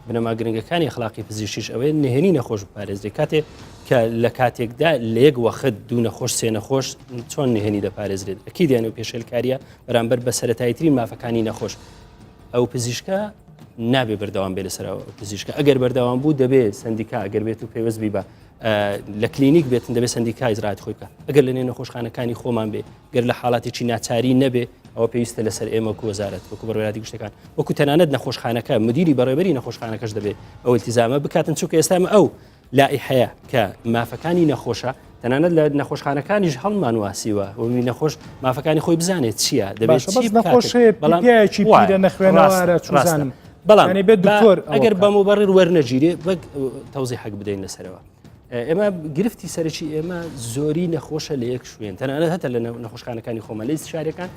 بنەما گرنگەکانی ئەخلاقی پزیشکیش ئەوەیە نهێنی نەخۆش بپارێزرێت کاتێ کە لە کاتێکدا لە یەک وەخت دوو نەخۆش سێ نەخۆش چۆن نهێنی دەپارێزرێت ئەکیدیان و پێشێلکاریە بەرامبەر بە سەتاییترین مافەکانی نەخۆش ئەو پزیشکە نابێ بەردەوام بێ لەسەر پزیشکە ئەگەر بەردەوام بوو دەبێ سندیکا ئەگەر بێت و پەیوەست بی بە لە کلینیک بێتن دەبێت سندیکا ئیزرات خۆی بکە ئەگەر لە نێو نەخۆشخانەکانی خۆمان بێ گەر لە حاڵاتێکی ناچاری نەبێ ئەوە پێویستە لەسەر ئێمە وەکو وەزارەت وەکو بەڕێوەبەرایەتی گشتەکان وەکو تەنانەت نەخۆشخانەکە مدیری بەڕێوەبەری نەخۆشخانەکەش دەبێ ئەو التزامە بکاتن چونکە ئێستا ئەمە ئەو لائیحەیە کە مافەکانی نەخۆشە تەنانەت لە نەخۆشخانەکانیش هەڵمان واسیوە وی نەخۆش مافەکانی خۆی بزانێت چییە دەبێت بەس نەخۆش هەیە بەڵام پیاوێکی پیرە نەخوێنەوارە چوزانم بەڵام یانی بێت دکتۆر ئەگەر بە مبەڕیر وەرنەگیرێ وەک تەوزیحەک بدەین لەسەرەوە ئێمە گرفتی سەرەکی ئێمە زۆری نەخۆشە لە یەک شوێن تەنانەت هەتا لە نەخۆشخانەکانی خۆمان لە شارەکان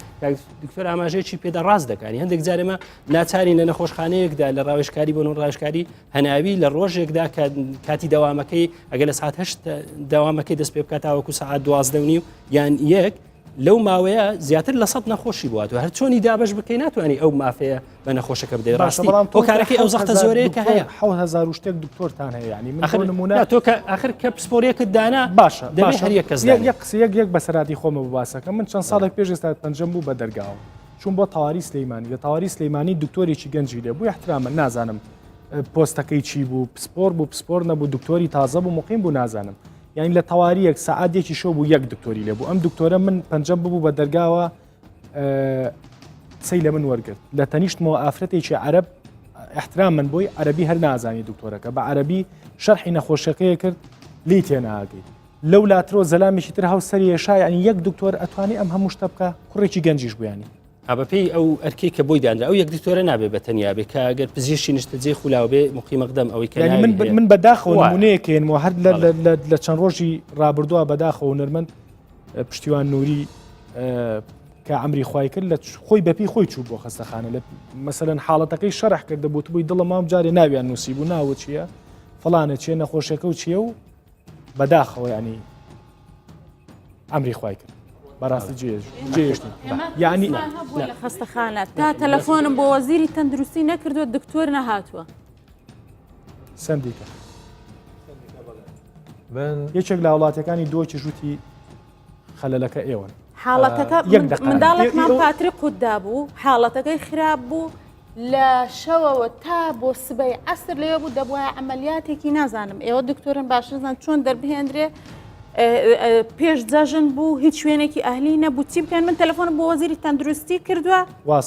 دکتۆر ئاماژەیەکی پێدا ڕاست دەکانی هەندێک جارێمە ناچارین لە نەخۆشخانەیەکدا لە ڕاوێژکاری بۆ ڕاوێژکاری هەناوی لە ڕۆژێکدا کە کاتی دەوامەکەی ئەگەر لە ساعت هەشت دەوامەکەی دەست پێ بکات تاوەکو سەعات دوازدە و نیو یان یەک لەو ماوەیە زیاتر لە سەد نەخۆشی بواتەوە هەر چۆنی دابش بکەی ناتوانانی ئەو مافەیە بە نەخۆشەکە بدەی ڕاستی بەڵام هۆکارەکەی ئەو زەختە زۆرەیە کە هەیە 7000 و شتێک دکتۆرتان هەیە یعنی من آخر بۆ نمونە تۆ کە آخر کە پسپۆریەکت دانا باشە دەبێ باشە هەر یەک کەس یەک دانێ. یەک قسە یەک یەک بەسەراتی خۆمە باسەکە من چەند ساڵێک پێش ئێستا پەنجەم بوو بە دەرگاوە چوون بۆ تەواری سلەیمانی لە تەواری سلەیمانی دکتۆرێکی گەنجی لێ بوو احترامە نازانم پۆستەکەی چی بوو پسپۆر بوو پسپۆر نەبوو دکتۆری تازە بوو مقیم بوو نازانم یانی لە تەواریەک سەعات یەکی شەو بوو یەک دکتۆری لێ بوو ئەم دکتۆرە من پەنجەم ببوو بە دەرگاوە قسەی لە من وەرگرت لە تەنیشتمەوە ئافرەتێکی عەرەب احترام من بۆی عەربی هەر نازانی دکتۆرەکە بە عەربی شەرحی نەخۆشیەکەی کرد لی تێناگەی لەو لاترۆ زەلامێکی تر هاو سەری یەشا یعنی یەک دکتۆر ئەتوانی ئەم هەموو شتە بکە کوڕێکی گەنجیش بوویانی بەپێی ئەو ئەرکەی کە بۆی دانرا ئەو یەک دکتۆرە نابێ بە تەنیا بێ کە ئەگەر پزیشکی نیشتەجێی خولاو بێ مقیم اقدم ئەوەی کە یعنی من ناوی هەیە. من بەداخەوە وایە. نمونەیەک هێنمەوە هەر لە- بەڵێ. لە- لە- لە چەند ڕۆژی ڕابردووە بەداخەوە هونەرمەند اه، پشتیوان نوری اه، کە عەمری خوای کرد لە چ- خۆی بەپی خۆی چوو بۆ خەستەخانە لە مەسەلەن حاڵەتەکەی شەرح کردە بوتبووی دڵە مام جارێ ناویان نووسی بوو ناوە چییە فڵانە چییە نەخۆشیەکە و چییە و بەداخەوە ینی ئەمری خوای کرد بەڕاستی جێشتی یعنی لە خەستەخانە تا تەلەفۆنم بۆ وەزیری تەندروستی نەکردووە دکتۆر نەهاتووە سندیکە یەکێک لە وڵاتەکانی دۆکی ژووتی خەلەلەکە ئێوەن حاڵەتەکە منداڵێکمان پاتری قوتدا بوو حاڵەتەکەی خراپ بوو لە شەوەوە تا بۆ سبەی عەسر لەوێ بوو دەبوایە عەمەلیاتێکی نازانم ئێوە دکتۆرن باشتر زان چۆن دەربهێندرێ پێش جەژن بوو هیچ شوێنێکی ئەهلی نەبوو چی بکەن من تەلەفۆنم بۆ وەزیری تەندروستی کردووە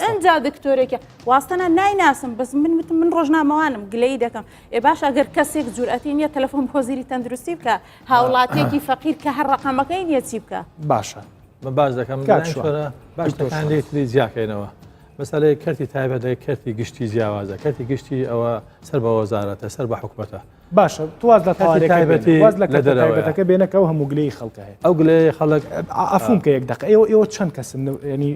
ئەجا دکتۆرێکە واستەنا نایناسم بەس من وتم من ڕۆژنامەوانم گلەی دەکەم ئێ باش ئەگەر کەسێک جورئەتی نییە تەلەفۆن بۆ وەزیری تەندروستی بکە هاوڵاتیەکی فەقیر کە هەر ڕقەمەکەی نییە چی بکە باشە من باش دەکەم باش دەکان لێتری جیاکەینەوە مەسەلەی کەرتی تایبەت لەگەڵ کەرتی گشتی جیاوازە، کەرتی گشتی ئەوە سەر بە وەزارەتە، سەر بە حکومەتە. باشە تو واز لە کەرتی تەوارەکە تایبەتی بێنە، واز لە لە کەرتە دەرەوەیە. تایبەتەکە بێنە کە ئەو هەموو گلەیی خەڵکە هەیە. ئەو گلەیەی خەڵک عەفووم کە یەک دەقە ئێوە ئێوە چەند کەسن یانی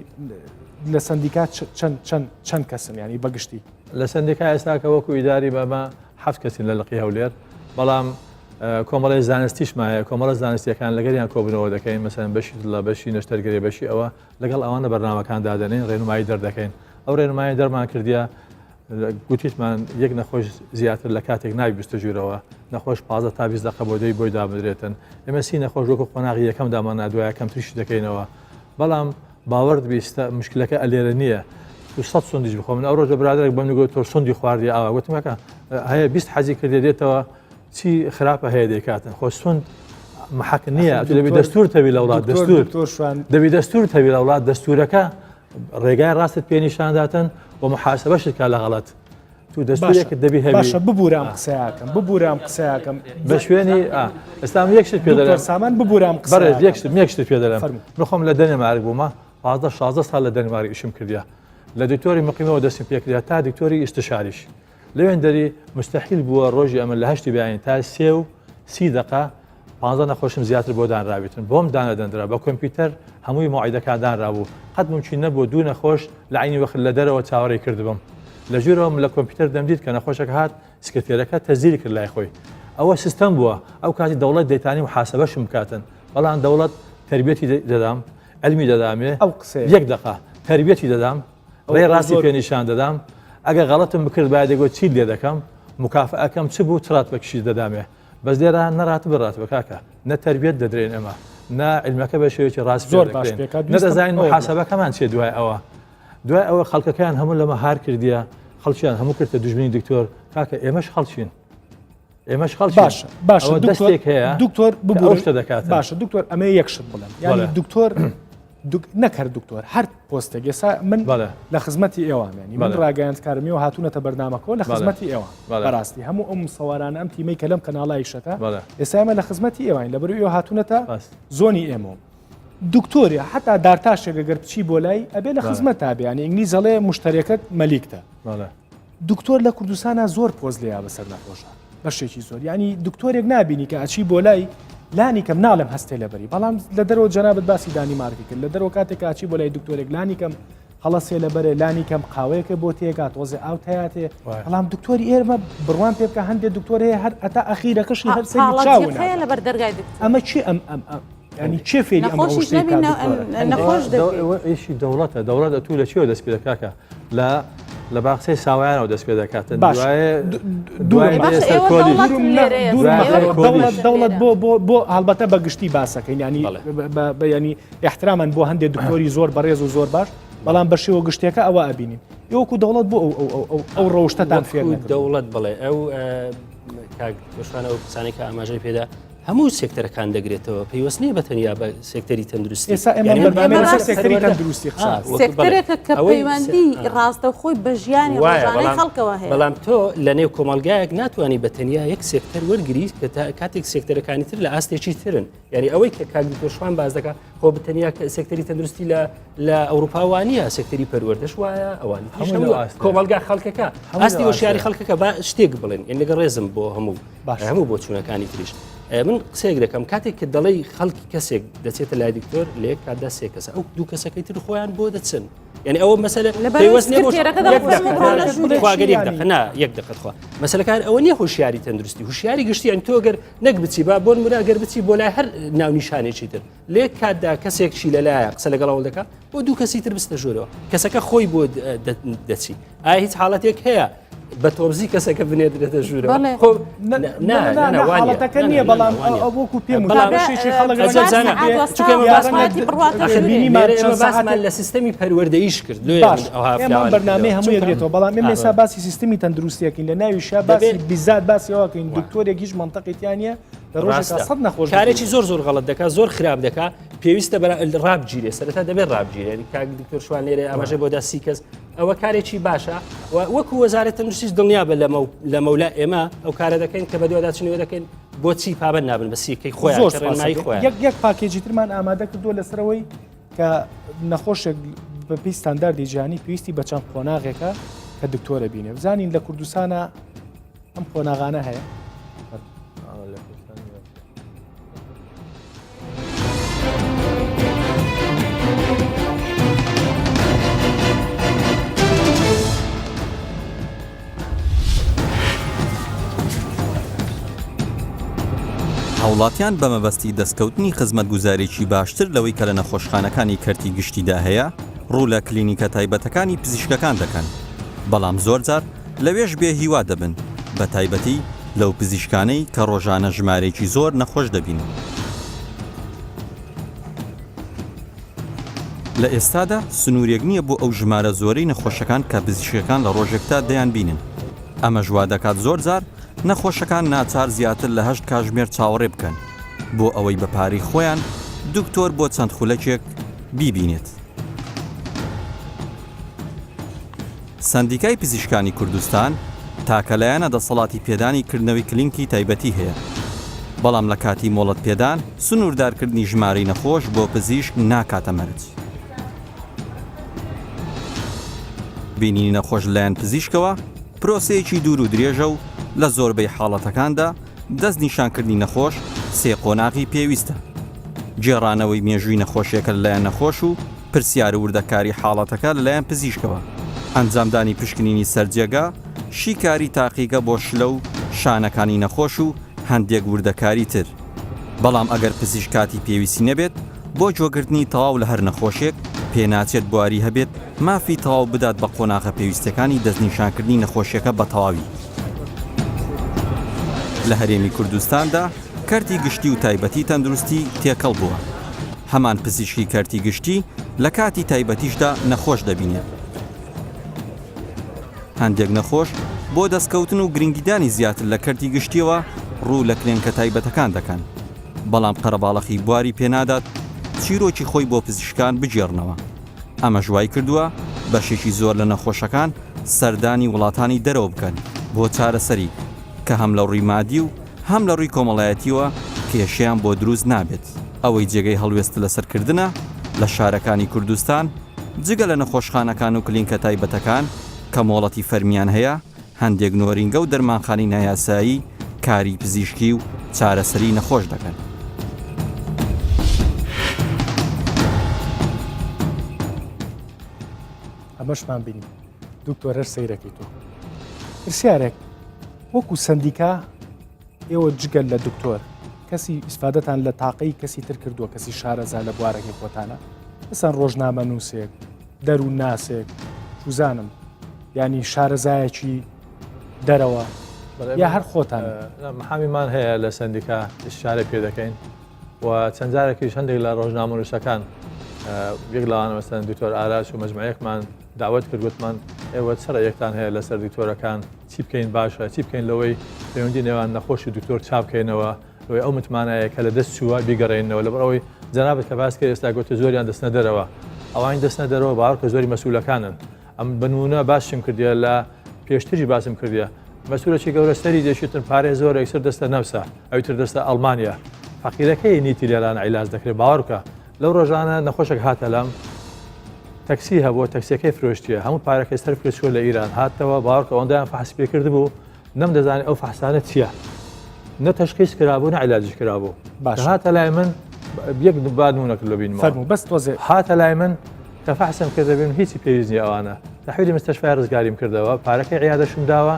لە سەندیکا چەند چەند چەند کەسن یانی بە گشتی؟ لە سەندیکا ئێستا کە وەکوو ئیداری بەمە حەفت کەسین لە لقی هەولێر، بەڵام کۆمەڵی زانستیشمان هەیە، کۆمەڵە زانستییەکان لەگەریان کۆبوونەوە دەکەین، مەسەلەن بەشی دڵە، بەشی نەشتەرگەری، بەشی ئەوە، لەگەڵ ئەوانە بەرنامەکان دادەنێین، ڕێنمایی دەردەکەین. ئەو ڕێنمایە دەرمان کردیە، گوتیشمان یەک نەخۆش زیاتر لە کاتێک نابی بستە ژوورەوە، نەخۆش 15 تا 20 دەقە بۆ دەی بۆی دابدرێتن. ئێمە سی نەخۆش وەکو قۆناغی یەکەم داماننا دوایە کەمتریشی دەکەینەوە. بەڵام باوەڕت بیستە مشکلەکە ئەلێرە نییە. تو سەد سندیش بخۆ من ئەو ڕۆژە برادەرێک بەم گوت تۆ سندی خواردی ئاوا گوتم کاکە هەیە 20 حەزی کردێ دێتەوە چی خراپە هەیە دەیکاتن خۆ سند محەک نییە تو دەبی دەستور تەوی لە وڵات دەستور دەبی دەستور تەوی لە وڵات دەستورەکە ڕێگای ڕاستت پێ نیشانداتن و محاسبەشت کا لە غەڵەت تو دەستورێکت دەبی هەبی باشە ببورام قسەیەکەم ببورام قسەیەکەم بە شوێنی ئێستا یەک شت پێ دەڵێم سامان ببورام قسە بەڕێز یەک شت یەک شت پێ دەڵێم من خۆم لە دەنمارک بوومە 15 16 ساڵ لە دەنمارک ئیشم کردیا لە دکتۆری مقیمەوە دەستم پێکرد تا دکتۆری ئیستشاریش لەوێندەری موستەحیل بووە ڕۆژی ئەمە لە هەشتی بەیانی تا سێ و سی دەقە 15 نەخۆشم زیاتر بۆ دانرابێتن بۆم دانەدەندرا بە کۆمپیوتەر هەمووی مەوعیدەکان دانرابوو قەت مومکین نەبوو دوو نەخۆش لە عەینی وەخت لە دەرەوە چاوەڕێی کردبم لە ژوورەوە من لە کۆمپیوتەر دەمدیت کە نەخۆشەکە هات سکرتێرەکە تەسجیلی کرد لای خۆی ئەوە سیستەم بووە ئەو کاتی دەوڵەت دەیتانی محاسبەشم بکاتن بەڵام دەوڵەت تربیەتی دەدام علمی دەدامێ ئەو قسەیە یەک دقە تربیەتی دەدام ڕێ ڕاستی پێ نیشان دەدام ئەگەر غەڵەتم بکرد باید دەگوت چیت لێ دەکەم مکافئەکەم چ بوو چ ڕاتبەکیشت دەدامێ بەس لێرە نە ڕاتب ڕاتبە کاکە نە تەربیەت دەدرێن ئێمە نە علمەکە بە شێوەیەکی ڕاست زۆر باش دەکرێن پێکات نە دەزانین ئەوە بڵێ. محاسبەکەمان چیە دوای ئەوە دوای ئەوە خەڵکەکەیان هەموو لەمە هار کردیە خەڵکیان هەموو کردە دوژمنی دکتۆر کاکە ئێمەش خەڵکین ئێمەش خەڵکین باشە باشە ئەوە دکتۆر دەستێک هەیە دکتۆر کە ئەو ببورە شتە دەکات باشە دکتۆر ئەمە یەک شت بڵێم یعنی بەڵێ. دکتۆر نەک هەر دکتۆر هەر پۆستێک ئێستا من لە خزمەتی ئێوام ینی من ڕاگەیاندکارم ئێوە هاتوونەتە بەرنامەکەەوە لە خزمەتی ئێوە بەڕاستی هەموو ئەم سەوارانە ئەم تیمەی کە لەم کەناڵی شەکە ئێستا ئێمە لە خزمەتی ئێوان لە بەرو ئێوە هاتوونەتە زۆنی ئێمە دکتۆری حتا دارتاشێک گەر بچی بۆ لای ئەبێ لە خزمەت تا بیانی ئینگلیزەڵێ مشتەرەکەت مەلیکتە دکتۆر لە کوردستانا زۆر پۆز لێیا بەسەر نەخۆشە بەشێکی زۆر یعنی دکتۆرێک نابینی کە ئەچی بۆ لای لانی کەم ناڵێم هەستێ لەبەری بەڵام لە دەرەوە جەنابەت باسی دانیمارکی کرد لە دەرەوە کاتێک ئاچی بۆ لای دکتۆرێک لانی کەم هەڵەسێ لەبەرێ لانی کەم قاوەیەکە بۆ تێکا تۆزێ ئاو تیاتێ بەڵام دکتۆری ئێرمە بڕوان پێ بکە هەندێک دکتۆر هەیە هەر ئەتا ئەخیرەکەشی هەر سەری چاو لەبەر دەرگای دکتۆر ئەمە چی ئەم ئەم ئەم ینی چێ فێری ئەم نەخۆشیش ڕەوشتەی نەبی کات دکتۆرە؟ نەخۆش دەبی. ئیشی دەوڵەتە دەوڵەت ئەتوو لە چیەوە دەست پێ دەکاکە لە لە باخچەی ساوایانەوە دەست پێ دەکاتن باش. دوایێ دوایێ دوایێ سەر کۆلیژ. دوایێ دەوڵەت کۆلیژ. دەوڵەت بۆ بۆ بۆ هەڵبەتە بە گشتی باسەکەین ینی بە ینی احتراما بۆ هەندێک دکتۆری زۆر بەڕێز و زۆر باش بەڵام بە شێوە گشتێکە ئەوە ئەبینین وەکو دەوڵەت بۆ ئەو ئەو ئەو ئەو ڕەوشتەتان فێر وەکو نەکردووە؟ دەوڵەت بڵێ ئەو کاک دۆشان ئەو قسانەی کە ئاماژەی پێدا هەموو سێکتەرەکان دەگرێتەوە پەیوەست نییە بە تەنیا بە سێکتەری تەندروستی ئێستا ئێمە یعنی بەرنامەی ئێمە لەسەر سێکتەری پەروەردە. تەندروستی قسە آه، ئەکەین. وەکو بەڵێ. سێکتەرێکە کە ئەوەی پەیوەندی سێ- آه. ڕاستەوخۆی بە ژیانی وایە، ڕۆژانەی بەڵام- خەڵکەوە هەیە بەڵام تۆ لە نێو کۆمەلگایەک ناتوانانی بە تەنیا یەک سێکتەر وەرگری کە تا- کاتێک سێکتەرەکانی تر لە ئاستێکی ترن یعنی ئەوەی کە کاک دکتۆر شوان باس دەکا خۆ بە تەنیا کە سێکتەری تەندروستی لە لە ئەوروپا وانە سێکتەری پەروەردەش وایە ئەوانی تریش هەموو هەموو لەو ئاستەیە. کۆمەلگا خەڵکەکە هەموو ئاستی لەو هۆشیاری ئاستەیە. خەڵکەکە با شتێک بڵێن یعنی لەگەڵ ڕێزم بۆ هەموو هەموو بۆچوونەکانی تریش من قسەیەک دەکەم کاتێک کە دەڵێی خەڵکی کەسێک دەچێتە لای دکتۆر لە یەک کاتدا سێ کەسە ئەو دوو کەسەکەی تر خۆیان بۆ دەچن یعنی ئەوە مەسەلە پەیوەست نییە بۆ خواگەر یەک دەقە نا یەک دەقە خوا مەسەلەکان ئەوە نییە هۆشیاری تەندروستی هوشیاری گشتی یعنی تۆ گەر نەک بچی با بۆن مرا گەر بچی بۆ لای هەر ناونیشانێکی تر لێک کاتدا کەسێک چی لەلایە قسە لەگەڵ ئەوە دەکات بۆ دوو کەسی تر بستە ژوورەوە کەسەکە خۆی بۆ دەچی ئایا هیچ حاڵەتێک هەیە بە تۆبزی کەسەکە بنێدرێتە ژوورەوە خۆ حاڵەتەکە نییە بەڵام وەکو پێم بەڵام لە سیستەمی پەروەردەیش کرد بەرنامەی هەموو یەکرێتەوە بەڵام ئێمە ئێستا باسی سیستمی تەندروستیەکەین لە ناویشا باسی بیزات باسی ئەوەکەین دکتۆرێک هیچ منطقی تیا نییە لە ڕۆژێکا سەد نەخۆش کارێکی زۆر زۆر غەڵەت دەکات زۆر خراپ دەکات پێویستە ڕابگیرێ سەرەتا دەبێت ڕابگیرێ کاک دکتۆر شوان لێرە ئاماژە بۆ دا سی کەس ئەوە کارێکی باشە وەکو وەزارەت تەندروستیش دڵنیا بە لەمە لەمەولا ئێمە ئەو کارە دەکەین کە بەدواداچنەوە دەکەین بۆچی پابەند نابن بە سیکەی خۆیان زۆر کە ڕێنمایی خۆیان یەک یەک package ی ترمان ئامادە کردووە لەسەرەوەی کە نەخۆشێک بەپی ستانداردی جیهانی پێویستی بە چەند قۆناغێکە کە دکتۆرە بینێ بزانین لە کوردستانە ئەم قۆناغانە هەیە هاوڵاتیان بە مەبەستی دەستکەوتنی خزمەتگوزاریی باشتر لەوەی کە لە نەخۆشخانەکانی کەرتی گشتیدا هەیە، ڕوو لە کلینیکە تایبەتەکانی پزیشکەکان دەکەن، بەڵام زۆرجار لەوێش بێ هیوا دەبن، بە تایبەتی لەو پزیشکانەی کە ڕۆژانە ژمارەیەکی زۆر نەخۆش دەبینن. لە ئێستادا سنوورێک نییە بۆ ئەو ژمارە زۆرەی نەخۆشەکان کە پزیشکەکان لە ڕۆژێکدا دەیانبینن، ئەمەش وا دەکات زۆرجار نەخۆشەکان ناچار زیاتر لە هەشت کاژمێر چاوەڕێ بکەن بۆ ئەوەی بە پارەی خۆیان دکتۆر بۆ چەند خولەکێک بیبینێت. سەندیکای پزیشکانی کوردستان تاکە لایەنە دەسەڵاتی پێدانی کردنەوەی کلینکی تایبەتی هەیە، بەڵام لە کاتی مۆڵەت پێدان سنووردارکردنی ژمارەی نەخۆش بۆ پزیشک ناکاتە مەرج. بینینی نەخۆش لەلایەن پزیشکەوە پرۆسەیەکی دوور و درێژە و لە زۆربەی حاڵەتەکاندا دەستنیشانکردنی نەخۆش سێ قۆناغی پێویستە، گێڕانەوەی مێژووی نەخۆشیەکە لەلایەن نەخۆش و پرسیار و وردەکاری حاڵەتەکە لەلایەن پزیشکەوە، ئەنجامدانی پشکنینی سەرجێگا، شیکاری تاقیگە بۆ شلە و شانەکانی نەخۆش و هەندێک وردەکاری تر. بەڵام ئەگەر پزیشک کاتی پێویستی نەبێت بۆ گوێگرتنی تەواو لە هەر نەخۆشێک، پێناچێت بواری هەبێت مافی تەواو بدات بە قۆناغە پێویستەکانی دەستنیشانکردنی نەخۆشیەکە بە تەواوی. لە هەرێمی کوردستاندا کەرتی گشتی و تایبەتی تەندروستی تێکەڵ بووە، هەمان پزیشکی کەرتی گشتی لە کاتی تایبەتیشدا نەخۆش دەبینێت. هەندێک نەخۆش بۆ دەستکەوتن و گرنگیدانی زیاتر لە کەرتی گشتیەوە ڕوو لە کلێنکە تایبەتەکان دەکەن، بەڵام قەرەباڵەخی بواری پێنادات چیرۆکی خۆی بۆ پزیشکان بگێڕنەوە، ئەمەش وایکردووە بەشێکی زۆر لە نەخۆشەکان سەردانی وڵاتانی دەرەوە بکەن بۆ چارەسەری، کە هەم لە ڕووی مادی و هەم لە ڕووی کۆمەڵایەتیەوە کێشەیان بۆ دروست نابێت. ئەوەی جێگەی هەڵوێستە لەسەر کردنە لە شارەکانی کوردستان جگە لە نەخۆشخانەکان و کلینکە تایبەتەکان کە مۆڵەتی فەرمیان هەیە، هەندێک نۆرینگە و دەرمانخانەی نایاسایی کاری پزیشکی و چارەسەری نەخۆش دەکەن. ئەمەشمان بینی دکتۆر هەر سەیرەکەی تۆ پرسیارێک وەکو سندیکا ئێوە جگەل لە دکتۆر کەسی ئیسفادەتان لە تاقەی کەسی تر کردووە کەسی شارەزا لە بوارەکەی خۆتانە مەسەن ڕۆژنامە نووسێک دەروون ناسێک چوزانم ینی شارەزایەکی دەرەوە یا هەر خۆتان محامیمان هەیە لە سندیکا ئیشارە پێ دەکەین و چەند جارێکیش هەندێک لە ڕۆژنامەنووسەکان یەک لەوانە مەسەن دکتۆر ئاراس و مەجموعەیەکمان داوت کرد گوتمان ئێوە چ ڕێیەکتان هەیە لەسەر دکتۆرەکان چی بکەین باشە چی بکەین لەوەی پەیوەندی نێوان نەخۆش و دکتۆر چابکەینەوە لەوەی ئەو متمانایە کە لە دەست چووە بیگەڕێنەوە لەبەر ئەوەی جەنابت کە باس کرد ئێستا گوتە زۆریان دەستنە دەرەوە ئەوانی دەستنە دەرەوە باوەڕ کە زۆری مەسئولەکانن ئەم بنمونە باسم کردیە لە پێشتری باسم کردیە مەسولەکی گەورە سەری دێشتن پارەی زۆر ئەکسەر دەستە نەمسا ئەوی تر دەستە ئەڵمانیا فەقیرەکەی نیتی لێران عیلاج دەکرێت باوەڕکە لەو ڕۆژانە نەخۆشێک هاتە لام تەکسی هەبووە تەکسیەکەی فرۆشتیە هەموو پارەکەی سەرف کرد چووە لە ئیران هاتەوە باوەڕکە ئەوەندەیان فەحس پێ کردبوو نەمدەزانی ئەو فەحسانە چییە نە تەشخیص کرابوو نە عیلاجش کرابوو باش هاتە لای من یەک با نمونەکە لۆ بینمەوە فەرموو بەس تۆزێ هاتە لای من کە فەحسم کرد دەبینم هیچی پێویست نییە ئەوانە تەحویلی مستەشفای ڕزگاریم کردەوە پارەکەی عیادەشم داوە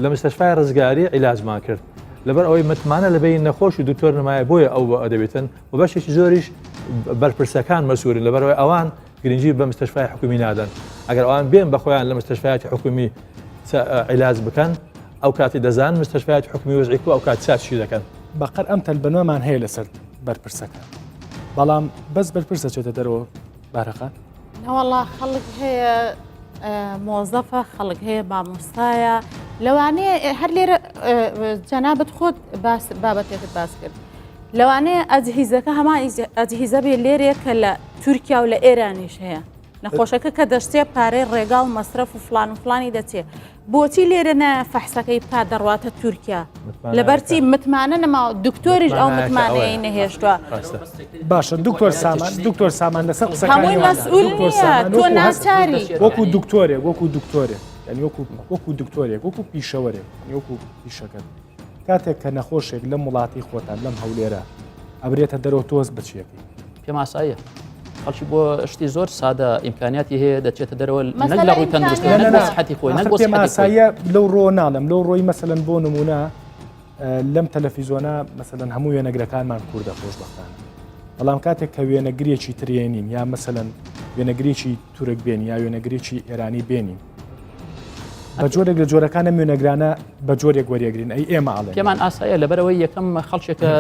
لە مستەشفای ڕزگاری عیلاجمان کرد لەبەر ئەوەی متمانە لە بەین نەخۆش و دکتۆر نمایە بۆیە ئەو بۆ ئەدەبێتن و بەشێکی زۆریش بەرپرسەکان مەسوورن لەبەرەوەی ئەوان گرنگی بە مستەشفای حکومی نادەن ئەگەر ئەوان بێن بە خۆیان لە مستەشفایەتی حکومی عیلاج بکەن ئەو کاتی دەزان مستەشفایەتی حکومی وەزعی کو ئەو کات چاچی دەکەن. بەقەر ئەم تەلبەنەمان هەیە لەسەر بەرپرسەکان بەڵام بەس بەرپرسە چێتە دەرەوە بارەخان؟ نەوەڵا خەڵک هەیە مۆزەفە خەڵک هەیە مامۆستایە لەوانەیە هەر لێرە جەنابەت خۆت باس بابەتێکت باس کرد لەوانەیە ئەجهیزەکە هەمان ئەجهیزە بێ لێرەیە کە لە تورکیا و لە ئێرانیش هەیە نەخۆشەکە کە دەشتێ پارەی ڕێگا و مەسرەف و فلان و فلانی دەچێ بۆچی لێرە نایە فەحسەکەی بکات دەڕواتە تورکیا لەبەرچی متمانە نەماوە دکتۆریش ئەو متمانەیە نەهێشتووە باشە دکتۆر سامان دکتۆر سامان لەسەر قسەکانی مەسئول نییە تۆ ناچاری وەکو دکتۆرێک وەکو دکتۆرێک یعنی وەکو وەکو دکتۆرێک وەکو پیشەوەرێک وەکو پیشەکەت کاتێک کە نەخۆشێک لەم وڵاتی خۆتان لەم هەولێرە ئەبرێتە دەرەوە تۆز بچیەکەی پێم ئاساییە خەڵکی بۆ شتی زۆر سادە ئیمکانیاتی هەیە دەچێتە دەرەوە نەک لە ڕووی تەندروستی نەک بۆ سحەتی خۆی نەک بۆ پێم ئاساییە لەو ڕۆ ناڵم لەو ڕۆی مەسەلەن بۆ نمونە لەم تەلەفیزۆنە مەسەلەن هەموو وێنەگرەکانمان کوردە خۆشبەختانە بەڵام کاتێک کە وێنەگرێکی ترێنین یا مەسەلەن وێنەگرێکی تورک بێن یا وێنەگرێکی ئێرانی بێنین بە جۆرێک لە جۆرەکانە وێنەگرانە بە جۆرێک وەریەگرین ئەی ئێمە ئەڵێن پێمان ئاسایە لەبەرەوەی یەکەم خەڵکێکە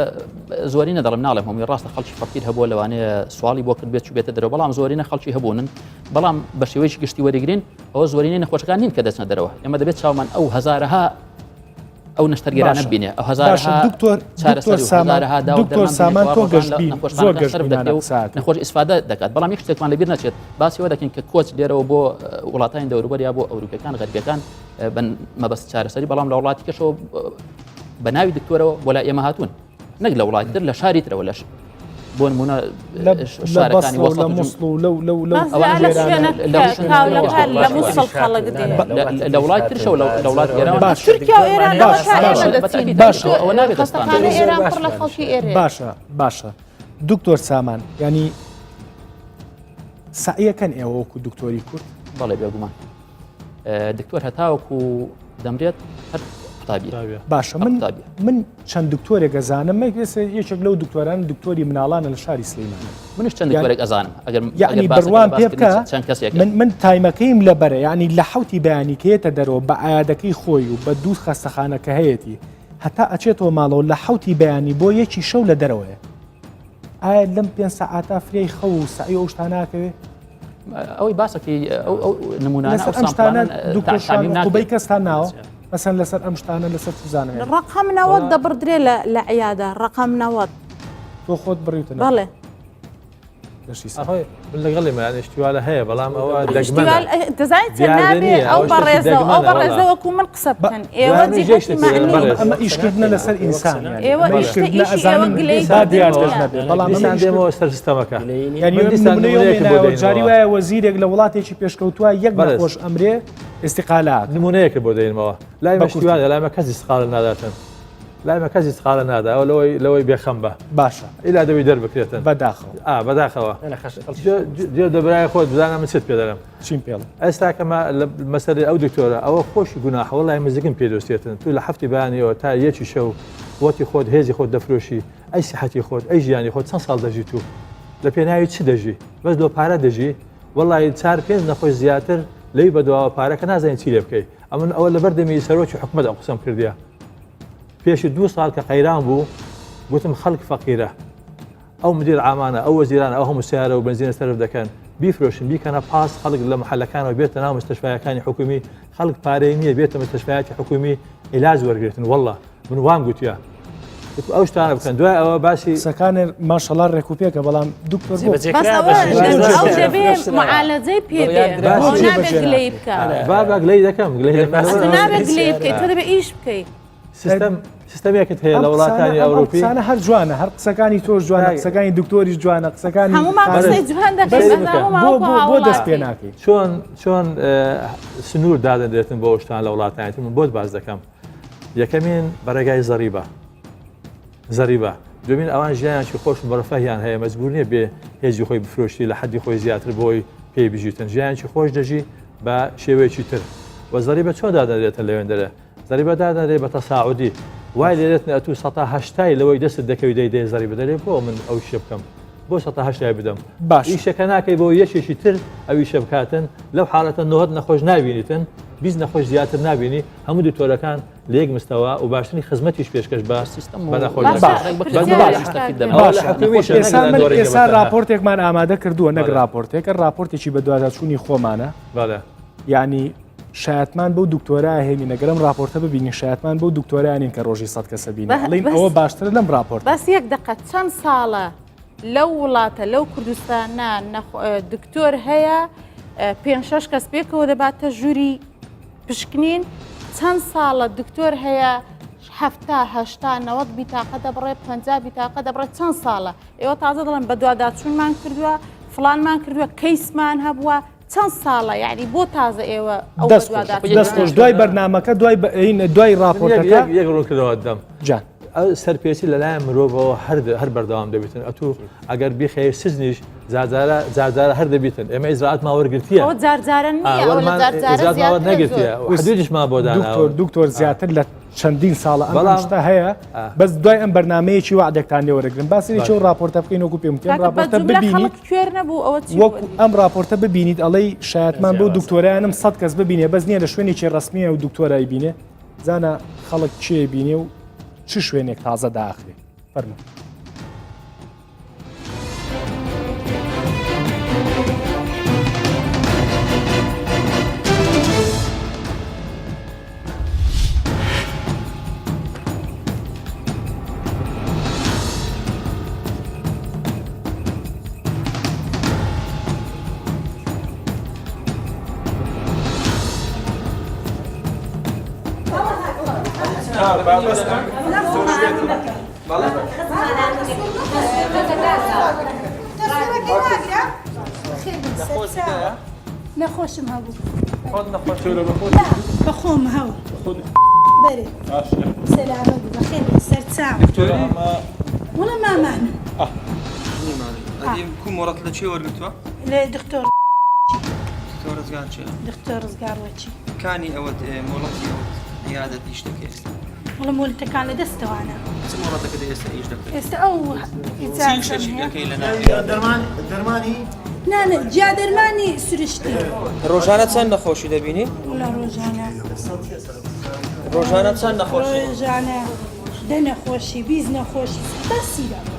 زۆری نەدەڵم ناڵێم هەمووی ڕاستە خەڵکی فەقیر هەبووە لەوانەیە سواڵی بۆ کرد بێت چوبێتە دەرەوە بەڵام زۆرینە خەڵکی هەبوونن بەڵام بە شێوەیەکی گشتی وەریگرین ئەوە زۆرینەی نەخۆشەکان نین کە دەچنە دەرەوە ئێمە دەبێت چاومان ئەو هەزارەها ئەو نەشتەرگەرانە بینێ ئەو هەزارەها دکتۆر چارەسەر و هەزارەها داوا و دکتۆر دەرمان سامان بینێ تۆ کەوا ڕۆژان لە گەشبین زۆر نەخۆشخانەکان سەرف گەشبینانە دەکرێ و قسە ئەکەی. نەخۆش ئیسفادە دەکات بەڵام یەک شتێکمان لەبیر نەچێت باسی ئەوە دەکەین کە کۆچ لێرەوە بۆ وڵاتانی دەوروبەر یا بۆ ئەوروپیەکان غەربیەکان بە مەبەست چارەسەری بەڵام لە وڵاتی کەشەوە بە ناوی دکتۆرەوە بۆ لای ئێمە هاتوون نەک لە وڵاتی تر لە شاری ترەوە لەش. بۆ نمونە شارەکانی وەسەڵ لە موسڵ و لەو لەو لەو لە وڵات ترشەوە لە وڵات ئێران باش تورکیا و ئێران باشە ئەوە نابێت ئێران پڕ لە خەڵکی ئێرە باشە باشە دکتۆر سامان ینی سعیەکەن ئێوە وەکو دکتۆری کورد بەڵێ بێگومان دکتۆر هەتاوەکو دەمرێت هەر قوتابیە. باشە من من چەند دکتۆرێک ئەزانم یەکێک لەو دکتۆران دکتۆری مناڵانە لە شاری سلەیمانی منش چەند دکتۆرێک ئەزانم ئەگەر یعنی بڕوان پێ بکە چەند کەسێک من من تایمەکەیم لەبەرە یعنی لە حوتی بەیانیکەیەتە دەرەوە بە ئایادەکەی خۆی و بە دوو خەستەخانە کە هەیەتی هەتا ئەچێتەوە ماڵەوە لە حوتی بەیانی بۆ یەکی شەو لە دەرەوەیە ئایا لەم پێ سەعاتە فریای خەو و سعی ئەو شتانە ناکەوێ؟ ئەوەی باسەکەی ئەو نمونانە لەسەر ئەم شتانە دکتۆر شوان قوبەی کەستان ناوە مەسەن لەسەر ئەم شتانە لەسەر چزانم ڕقم نەوەت دەبڕدرێ لە عیادە ڕقم نەوەت تۆ خۆت بڕیوتە بەڵێ لەگەڵی من ئیشتیوالە هەیە بەڵام ئەوە دەزانیت نابێ ئەو بەڕێزەوە ئەو بەڕێزە وەکو من قسە بکەن ئێوە ئەمە ئیشکردنە لەسەر ئینسان ئێوە بەڵام دێمەوە سەر سیستەمەکە جاری وایە وەزیرێک لە وڵاتێکی پێشکەوتووە یەک نەخۆش ئەمرێ ئیستیقالات نمونەیەکە بۆ دەینمەوە لای مەشتیوانە لای مە کەس ئیستیقالە ناداتن لای مە کەس ئیستیقالە نادا ئەوە لەوەی لەوەی بێخەم بە باشە ئیلا دەبی دەربکرێتن بەداخەوە ئا بەداخەوە جێ دەبرای خۆت بزانە من چت پێ دەرم چیم پێڵ ئێستا کەمە لە مەسەری ئەو دکتۆرە ئەوە خۆشی گوناحە وەڵی مزگم پێ دۆستێتن تو لە هەفتی بەیانیەوە تا یەکی شەو وەتی خۆت هێزی خۆت دەفرۆشی ئەی سیحەتی خۆت ئەی ژیانی خۆت چەند ساڵ دەژی تو لە پێناوی چ دەژی بەس لۆ پارە دەژی وەڵی چار پێنج نەخۆش زیاتر لەوی بەدواوە پارەکە نازانین چی لێ بکەی ئەمن ئەوە لەبەر دەمی سەرۆکی حکومەت ئەو قسەم کردیە پێشی دوو ساڵ کە قەیران بوو گوتم خەڵک فەقیرە ئەو مدیر عامانە ئەو وەزیرانە ئەو هەموو سیارە و بنزینە سەرف دەکەن بیفرۆشن بیکەنە پاس خەڵک لە محلەکانەوە بێتە ناو مستشفیەکانی حکومی خەڵک پارەی نییە بێتە مستشفیاتی حکومی عیلاج وەرگێتن والله من وام گوتیە ئەو شتانە بکەن دوای ئەوە باسی قسەکانە ماشەڵا ڕێکوپێکە بەڵام دکتۆر معالەجەی پێ بابا گلەی دەکەم گلەی بکەیت تۆ دەبێ ئیش بکەیت سیستەم سیستەمێکت هەیە لە وڵاتانی ئەوروپی قسانە هەر جوانە هەر قسەکانی تۆش جوانە قسەکانی دکتۆریش جوانە قسەکانی هەمومان قسەی جوان دەکەین بۆ دەست پێ ناکەی چۆن چۆن سنوور دادەنرێتن بۆ شتان لە وڵاتانی تر من بۆت باس دەکەم یەکەمین بە ڕێگای زەریبە زەریبە دومین ئەوان ژیانێکی خۆش و مەرفەهیان هەیە مەجبور نییە بێ هێزی خۆی بفرۆشی لە حەدی خۆی زیاتر بۆی پێی بژیتن ژیانێکی خۆش دەژی بە شێوەیەکی تر و زەریبە چۆن دادەنرێتن لەوێندەرە زەریبە دادەنرێ بە تەساعودی وای لێرێتن ئەتوو سەتا هەشتای لەوەی دەستت دەکەوی دەیدەی زەریبە دەرێ بۆ من ئەو شێ بکەم بۆ سەتا هەشتای بدەم باش ئیشەکە ناکەی بۆ یەکێکی تر ئەویشە بکاتن لەو حاڵەتە نۆهەت نەخۆش نابینیتن 20 نەخۆش زیاتر نابینی هەموو دکتۆرەکان لە یەک مستەوا و باشترین خزمەتیش پێشکەش بە ئێستا راپۆرتێکمان ئامادە کردووە نەک راپۆرتێکە راپۆرتێکی بەدواداچوونی خۆمانە یعنی شایەتمان بەو دکتۆرا هێنین ئەگەر ئەم راپۆرتە ببینین شایەتمان بەو دکتۆرانین کە ڕۆژی سە کەسە بین ئەڵین ئەوە باشترە لەم راپۆرت بەس یەک دقە چەند ساڵە لەو وڵاتە لەو کوردستانە دکتۆر هەیە پێ شش کەس پێکەوە دەباتە ژووری پشکنین چەند ساڵە دکتۆر هەیە هەفتا هەشتا نەوەت بیتاقە دەبڕێ پ بیتاقە دەبڕێت چەند ساڵە ئێوە تازە دەڵێن بەدواداچوونمان کردووە فلانمان کردووە کەیسمان هەبووە چەند ساڵە یعنی بۆ تازە ئێوە ئەو دەست خۆش دوای بەرنمەکە دوای دوای راپۆرتەکە یەک ڕوونکردەوە دەم جان سەرپێچی لەلایەن مرۆڤەوە هەر هەر بەردەوام دەبێتن ئەتوو ئەگەر بیخەیە سزنیش جارجارە جارجارە هەر دەبیتن ئێمە ئیجرائاتمان وەرگرتیە ئەوە جارجارە نییە ئەوە لە جارجارە زیاترە نەگرتیە حدودیشمان بۆ داناوە دکتۆر دکتۆر زیاتر لە چەندین ساڵە ئەم شتە هەیە بەس دوای ئەم بەرنمەیەکی وعدێکتان لێ وەرەگرن باسی چۆ راپۆرتە بکەین وەکو پێم وتم راپۆرتە ببینیت کوێر نەبوو ئەوە چی وەکو ئەم راپۆرتە ببینیت ئەڵێی شایەتمان بۆ دکتۆرانم 100 کەس ببینێ بەس نییە لە شوێنێکی ڕسمیە و دکتۆرای بینێ زانە خەڵک کێ بینێ و چ شوێنێک تازە داخرێ فەرموو. نەخۆشم هەبوو خۆت نەخۆش بەخۆم هەو بەرێ سەلامەت بەخێر سەرچاو وڵە مامان کو مۆڵەت لە چێ وەرگتووە لە دکتۆر دکتۆر ڕزگار چێ دکتۆر ڕزگار وەچی کانی ئەوەت مۆڵەتی ئەوەت عیادەت ئیش دەکەی ئێستا؟ وەڵا مۆلەتەکان لە دەستەوانە. چ مۆڵەتەکە دە ئێستا ئیش دەکەی؟ ئێستا ئەو چی شتێکی دەکەی لە ناو دەرمان دەرمانی نا نا جیا دەرمانی سروشتی. ڕۆژانە چەند نەخۆشی دەبینی؟ وەڵا ڕۆژانە ڕۆژانە چەند نەخۆشی؟ ڕۆژانە دە نەخۆشی 20 نەخۆشی تا سی دەبن.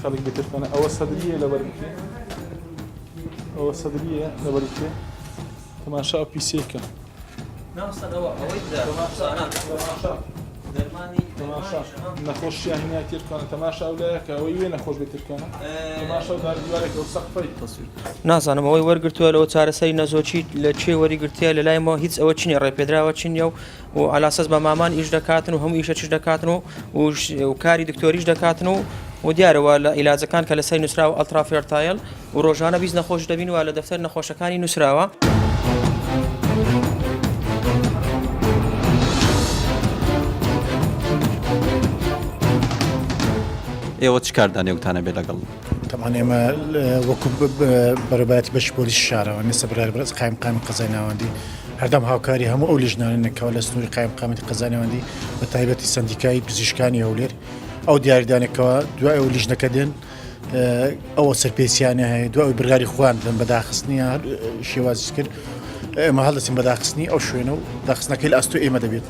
خەڵک بترکانە ئەوە سەدریە لەبەر بکرێ ئەوە سەدریە لەبەر بکرێ تەماشا ئەو پیسێکە نەخۆشیان هینای تێرکانە تەماشا ئەو لایەکە ئەوەی وێ نەخۆش بێت تێرکانە تەماشا و دار دیوارێکە و سەقفەی نازانم ئەوەی وەرگرتووە لەوە چارەسەری نەزۆکی لە چێ وەری گرتیە لە لای مە هیچ ئەوە چینی ڕێپێدراوە چینیە و و ئالاسەس بە مامان ئیش دەکاتن و هەموو ئیشە چش دەکاتن و و کاری دکتۆریش دەکاتن و و دیارەوە لە عیلاجەکان کە لەسەر نووسراوە ئەلترافێرتایل و ڕۆژانە 20 نەخۆش دەبین و لە دەفتەر نەخۆشەکانی نووسراوە. ئێوە چ کاردانەوەتان هەبێت لەگەڵ؟ تەبعەن ئێمە وەکو بەڕێوەبەرایەتی بەشی پۆلیسی شارەوە نێسە بڕیار بەڕێز قایمقامی قەزای ناوەندی هەردەم هاوکاری هەموو ئەو لیژنانە کەەوە لە سنووری قایمقامەتی قەزای ناوەندی بە تایبەتی سندیکای پزیشکانی هەولێر ئەو دیاریدانێکەوە دوای ئەو لیژنەکە دێن ئەوە سەرپێسیانە هەیە دوای ئەوی بڕیاری خۆیان بدەن بە داخستنی هەر شێوازی کرد ئێمە هەڵدەستین بە داخستنی ئەو شوێنە و داخستنەکەی لە ئەستۆ ئێمە دەبێت.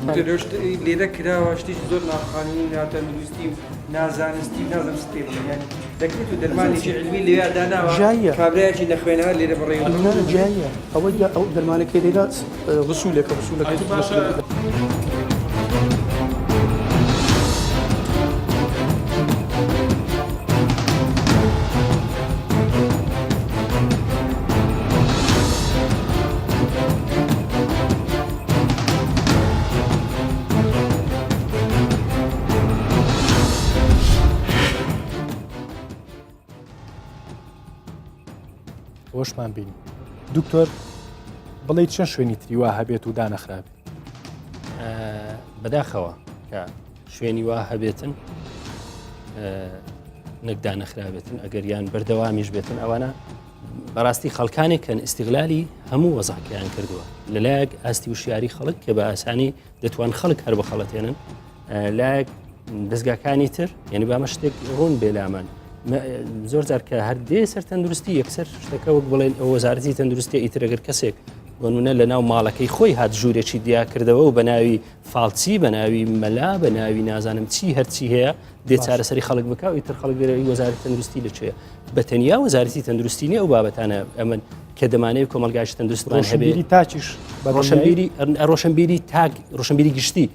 لێرە کراوە شتێکی زۆر ناقانونی و ناتەندروستی و نازانستی و نازانم چ پێ بڵێم یانی دەکرێت و دەرمانێکی علمی لەوێ داناوە کابرایەکی نەخوێنەوار لێرە بەڕێوە جیایە ئەوە ئەو دەرمانەکەی لێرە غسولێکە غسولەکەی ئەوەشمان بینی دکتۆر بڵێ چەند شوێنی تری وا هەبێت و دانەخرابێت بەداخەوە کە شوێنی وا هەبێتن نەک دانەخرابێتن ئەگەر یان بەردەوامیش بێتن ئەوانە بەڕاستی خەڵکانێک کەن ئیسیغلالی هەموو وەزاکەیان کردووە لەلایەک ئاستی وشیاری خەڵک کە بە ئاسانی دەتوان خەڵک هەر بخەڵەتێنن لایەک دەستگاکانی تر یعنی بامە شتێک ڕوون بێلامان زۆر جار کە هەر دێ سەر تەندروستی یەکسەر شتەکە وەک بڵێن ئەو وەزارەتی تەندروستی ئیترەگەر کەسێک بۆنمونە لە ناو ماڵەکەی خۆی هات ژوورێکی دیا کردەوە و بە ناوی فاڵچی بە ناوی مەلا بە ناوی نازانم چی هەرچی هەیە دێ چارەسەری خەڵک بکە و ئیتر خەڵک دەرەوەی وەزارەتی تەندروستی لەکوێ بە تەنیا وەزارەتی تەندروستی نیە ئەو بابەتانە ئەمن کە دەمانەوێت کۆمەلگاش تەندروستمان هەبێ تاکیش ڕۆشنبیری ڕۆشنبیری تاک ڕۆشنبیری گشتی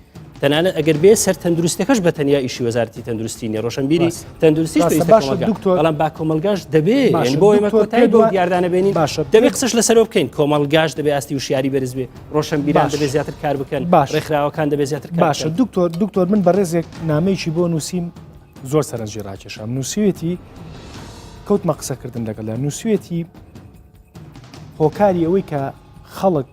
تەنانەت ئەگەر بێ سەر تەندروستەکەش بە تەنیا ئیشی وەزارەتی تەندروستی نیە ڕۆشنبیری تەندروستی بەڵام با کۆمەلگاش دەبێ بۆ ئێمە کۆتایی بۆ دیاردانە بێنین باشە دەبێ قسەش لەسەرەوە بکەین کۆمەلگاش دەبێ ئاستی وشیاری بەرز بێ ڕۆشنبیران دەبێ زیاتر کار بکەن باش ڕێکخراوەکان دەبێ زیاتر کار باشە دکتۆر دکتۆر من بەڕێزێک نامەیەکی بۆ نووسیم زۆر سەرنجی ڕاکێشام نووسیوێتی کەوتمە قسەکردن لەگەڵیا نووسیوێتی هۆکاری ئەوەی کە خەڵک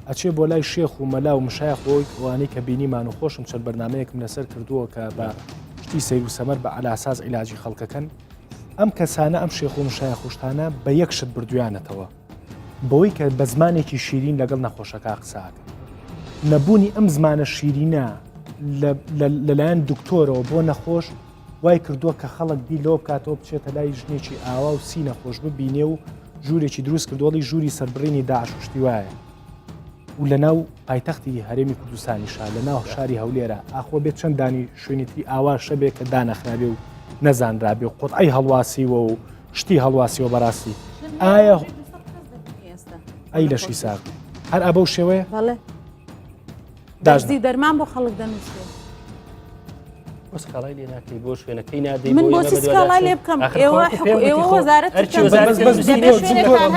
ئەچێ بۆ لای شێخ و مەلا و مشایخ بۆی ئەوانەی کە بینیمان و خۆشم چەند بەرنمەیەکم لەسەر کردووە کە بە شتی سەیر و سەمەر بە عەلاساس عیلاجی خەڵکەکەن ئەم کەسانە ئەم شێخ و مشایخ و شتانە بە یەک شت بردویانەتەوە بەوەی کە بە زمانێکی شیرین لەگەڵ نەخۆشەکە قساکە نەبوونی ئەم زمانە شیرینە لەلایەن دکتۆرەوە بۆ نەخۆش وای کردووە کە خەڵک بیر لەوە بکاتەوە بچێتە لای ژنێکی ئاوا و سی نەخۆش ببینێ و ژوورێکی دروست کردووەڵی ژووری سەربڕینی داعش و شتی وایە و لە ناو پایتەختی هەرێمی کوردستانیشا لە ناو شاری هەولێرە ئاخۆ بێت چەند دانی شوێنی تری ئاوا شەبێ کە دانەخرابێ و نەزانرابێ و قوتعی هەڵواسیوە و شتی هەڵواسیوە بەڕاستی ئایا ئەی لەشی ساغ هەر ئەبەو شێوەیە بەڵێ دەرزی دەرمان بۆ خەڵک دەنووسێ. بۆ سکاڵای لێ ناکەی بۆ شوێنەکەی نادەی من بۆچی سکاڵای لێ بکەم ئێوە ئێوە وەزارەتی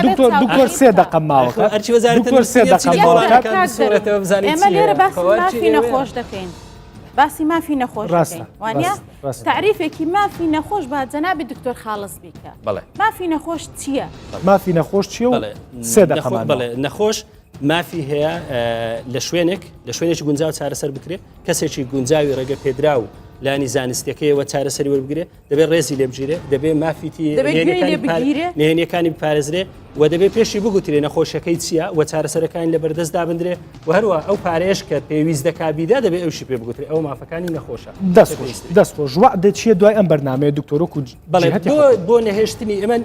دکتۆر دکتۆر سێ دەقەم ماوە ئەرچی وەزارەت دکتۆر سێ دەقەم ماوە ئێمە لێرە باسی مافی نەخۆش دەکەین باسی مافی نەخۆش ڕاستە وانە تعریفێکی مافی نەخۆش با جەنابی دکتۆر خاڵس بیکە مافی نەخۆش چییە؟ مافی نەخۆش چییە و سێ دەقەمان بەڵێ نەخۆش مافی هەیە لە شوێنێک لە شوێنێکی گونجاو چارەسەر بکرێت کەسێکی گونجاوی ڕێگە پێدراو لانی زانستەکەیەوە چارەسەری وەربگرێ دەبێت ڕێزی لێ بگیرێ دەبێت مافیتی نهێنیەکانی بپارێزرێ و دەبێت پێشی بگوترێ نەخۆشیەکەی چییە و چارەسەرەکانی لە بەردەست دابدرێ و هەروە ئەو پارێش کە پێویست دەکا بیدا دەبێت ئەوشی پێ بگوترێ ئەو مافەکانی نەخۆشە دەست خۆش وعدە چییە دوای ئەم بەرنمەیە دکتۆرۆک و بەڵێ بۆ نەهێشتنی ئێمە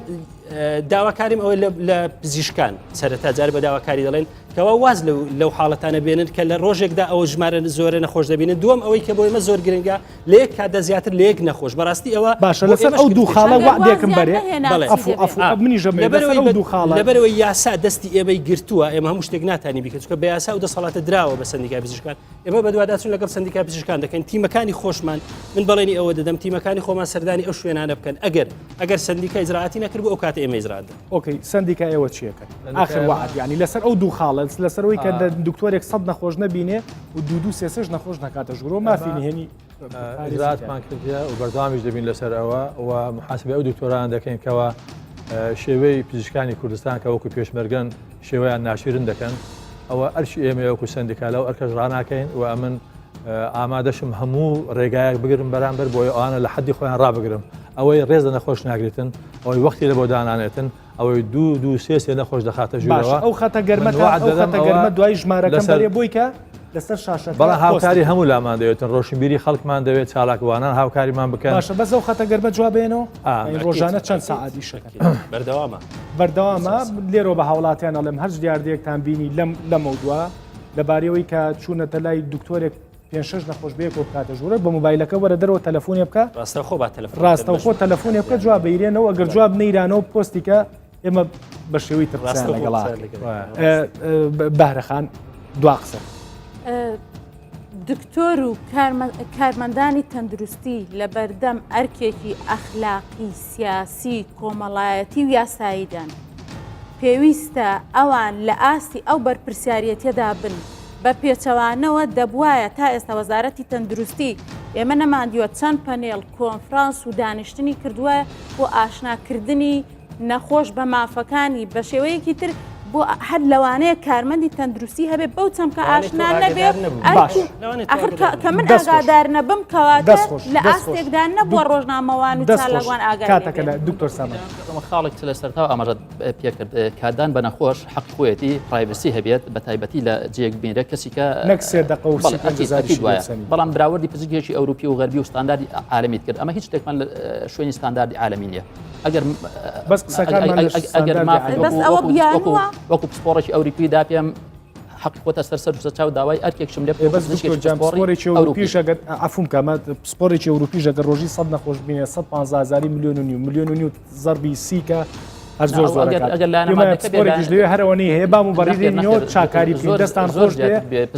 داواکاریم ئەوە لە پزیشکان سەرەتا جار بە داواکاری دەڵێن کەوا واز لەو حاڵەتانە بێنن کە لە ڕۆژێکدا ئەوە ژمارە زۆرە نەخۆش دەبینن دووەم ئەوەی کە بۆ ئێمە زۆر گرنگە لە یەک کاتدا زیاتر لە یەک نەخۆش بەڕاستی ئەوە باشە لەسەر ئەو دوو خاڵە وعدێکم بەرێ ئەفو ئەفو منیش لەبەرەوەی ئەو دوو خاڵە لەبەرەوەی یاسا دەستی ئێمەی گرتووە ئێمە هەموو شتێک ناتانی بیکە چونکە بە یاسا و دەسەڵاتە دراوە بە سەندیکای پزیشکان ئێمە بەدواداچوون لەگەڵ سەندیکای پزیشکان دەکەین تیمەکانی خۆشمان من بەڵێنی ئەوە دەدەم تیمەکانی خۆمان سەردانی ئەو شوێنانە بکەن ئەگەر ئەگەر سەندیکا ئیجرائاتی نەکردبوو ئەو کاتە ئێمە ئیجرائات دەکەین. ئۆکەی سەندیکا ئێوە چیەکەن ئاخر وەعد یانی لەسەر ئەو دوو خاڵە لەسەر ئەوەی کە دکتۆرێک سەد نەخۆش نەبینێ و دوو دوو سێ سێش نەخۆش نەکاتە ژوورەوە مافی نهێنی ئیجرائاتمان کردیە و بەردەوامیش دەبین لەسەر ئەوە و محاسبەی ئەو دکتۆران دەکەین کەوا شێوەی پزیشکانی کوردستان کە وەکو پێشمەرگەن شێوەیان ناشیرن دەکەن ئەوە ئەرکی ئێمەیە وەکو سەندیکا لەو ئەرکەش ڕاناکەین و ئەمن ئامادەشم هەموو ڕێگایەک بگرم بەرامبەر بۆی ئەوانە لە حەدی خۆیان ڕابگرم ئەوەی ڕێز لە نەخۆش ناگرێتن ئەوەی وەختی لە بۆ دانانێتن ئەوەی دوو دوو سێ سێ نەخۆش دەخاتە ژوورەوە ئەو خەتە گەرمە خەتە گەرمە دوای ژمارەکەم بەرێ بۆی کە لەسەر شاشە بەڵام هاوکاری هەموو لامان دەوێتن ڕۆشنبیری خەڵکمان دەوێت چالاکوانان هاوکاریمان بکەن باشە بەس ئەو خەتە گەرمە جوابێنەوە ڕۆژانە چەند سەعات ئیشەکەن بەردەوامە بەردەوامە لێرەوە بە هاوڵاتیان ئەڵێم هەرچ دیاردەیەکتان بینی لەم لەمەودوا لەبارەیەوەی کە چوونەتە لای دکتۆرێک پێنج شەش نەخۆش بەیەکەوە بکاتە ژوورە بە مۆبایلەکە وەرە دەرەوە تەلەفۆنێ بکە ڕاستەوخۆ با تەلەفۆن ڕاستەوخۆ تەلەفۆنێ بکە جواب بەیرێنەوە ئەگەر جواب نەیرانەوە پۆستی کە ئێمە بە شێوەی تر قسەیان لەگەڵا بەهرەخان دوا قسە. دکتۆر و کارمەندانی تەندروستی لە بەردەم ئەرکێکی ئەخلاقی، سیاسی، کۆمەڵایەتی و یاساییدان. پێویستە ئەوان لە ئاستی ئەو بەرپرسیاریەتیەدا بن. بە پێچەوانەوە دەبوایە تا ئێستا وەزارەتی تەندروستی ئێمە نەماندیوە چەند پەنێڵ، کۆنفرانس و دانیشتنی کردووە بۆ ئاشناکردنی نەخۆش بە مافەکانی بە شێوەیەکی تر بۆ هەر لەوانەیە کارمەندی تەندروستی هەبێ بەو چەمکە ئاشنا نەبێ ئەخر کە من ئاگادار نەبم کەواتە لە ئاستێکدا نەبووە ڕۆژنامەوان و چالاکوان ئاگای کاتەکە لە دکتۆر سامان خاڵێک لە سەرتاوە ئاماژەت پێکرد کادان بە نەخۆش حەق خۆیەتی privacy هەبێت بە تایبەتی لە جێک بینرە کەسی کە نەک سێ دەقە و بەڵام براوردی پزیشکێکی ئەوروپی و غەربی و ستانداردی عالەمیت کرد ئەمە هیچ شتێکمان لە شوێنی ستانداردی عالەمی نییە ئەگەر بەس قسەکانمان ئەگەر وەکو پسپۆڕێکی ئەوروپی دا پێم حەقی خۆتە سەر سەر چاو داوای ئەرکێکشم لێ بەس پسپۆڕێکی ئەوروپیش ئەگەر عەفوم کە ئەمە پسپۆڕێکی ئەوروپیش ئەگەر ڕۆژی 100 نەخۆش بینێ 115 هزاری میلیۆن و نیو میلیۆن و نیو زەربی سیکە هەر زۆر زۆر ئەگەر پسپۆڕێکیش لەوێ هەر ئەوەنەی هەیە با موبەڕیرێنەوە چاکاری بکەین دەستان خۆش بێ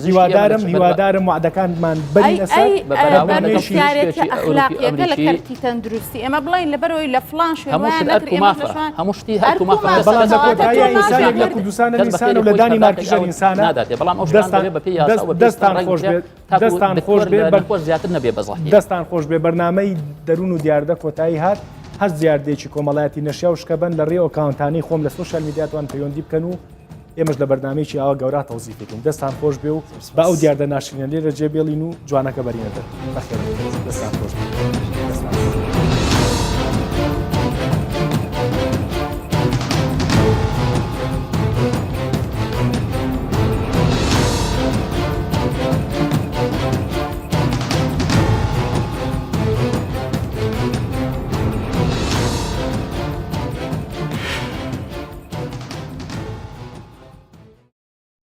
هیوادارم هیوادارم وعدەکانمان بەرینە سەر بەرپرسیارێتیە ئەخلاقیەکە لە کەرتی تەندروستی ئێمە بڵێین لەبەرئەوەی لە فڵان شوێن وایان نەکرد ئێمە لە شوان هەموو شتی هەر و مافە بەڵام لە کۆتایی ئینسانێک لە کوردستانە ئینسانە و لە دانی مارکیشە ئینسانە ناداتێ بەڵام ئەو شتان دەبێ بەپێی یاسا و بەپێی دەستان خۆش بێت دەستان خۆش بێ بە خۆش زیاتر نەبێ بەزەحی دەستان خۆش بێ بەرنامەی دەروون و دیاردە کۆتایی هات هەر دیاردەیەکی کۆمەڵایەتی نەشیا و شکەبەن لە ڕێ ئەکاونتانەی خۆم لە social media توان پەیوەندی بکەن و ئێمەش لە بەرنامەیەکی ئاوا گەورە تەوزیفی بکەین دەستان خۆش بێ و با ئەو دیاردە ناشرینە لێرە جێ بێڵین و جوانەکە بەرینە دەر بەخێر دەستان خۆش.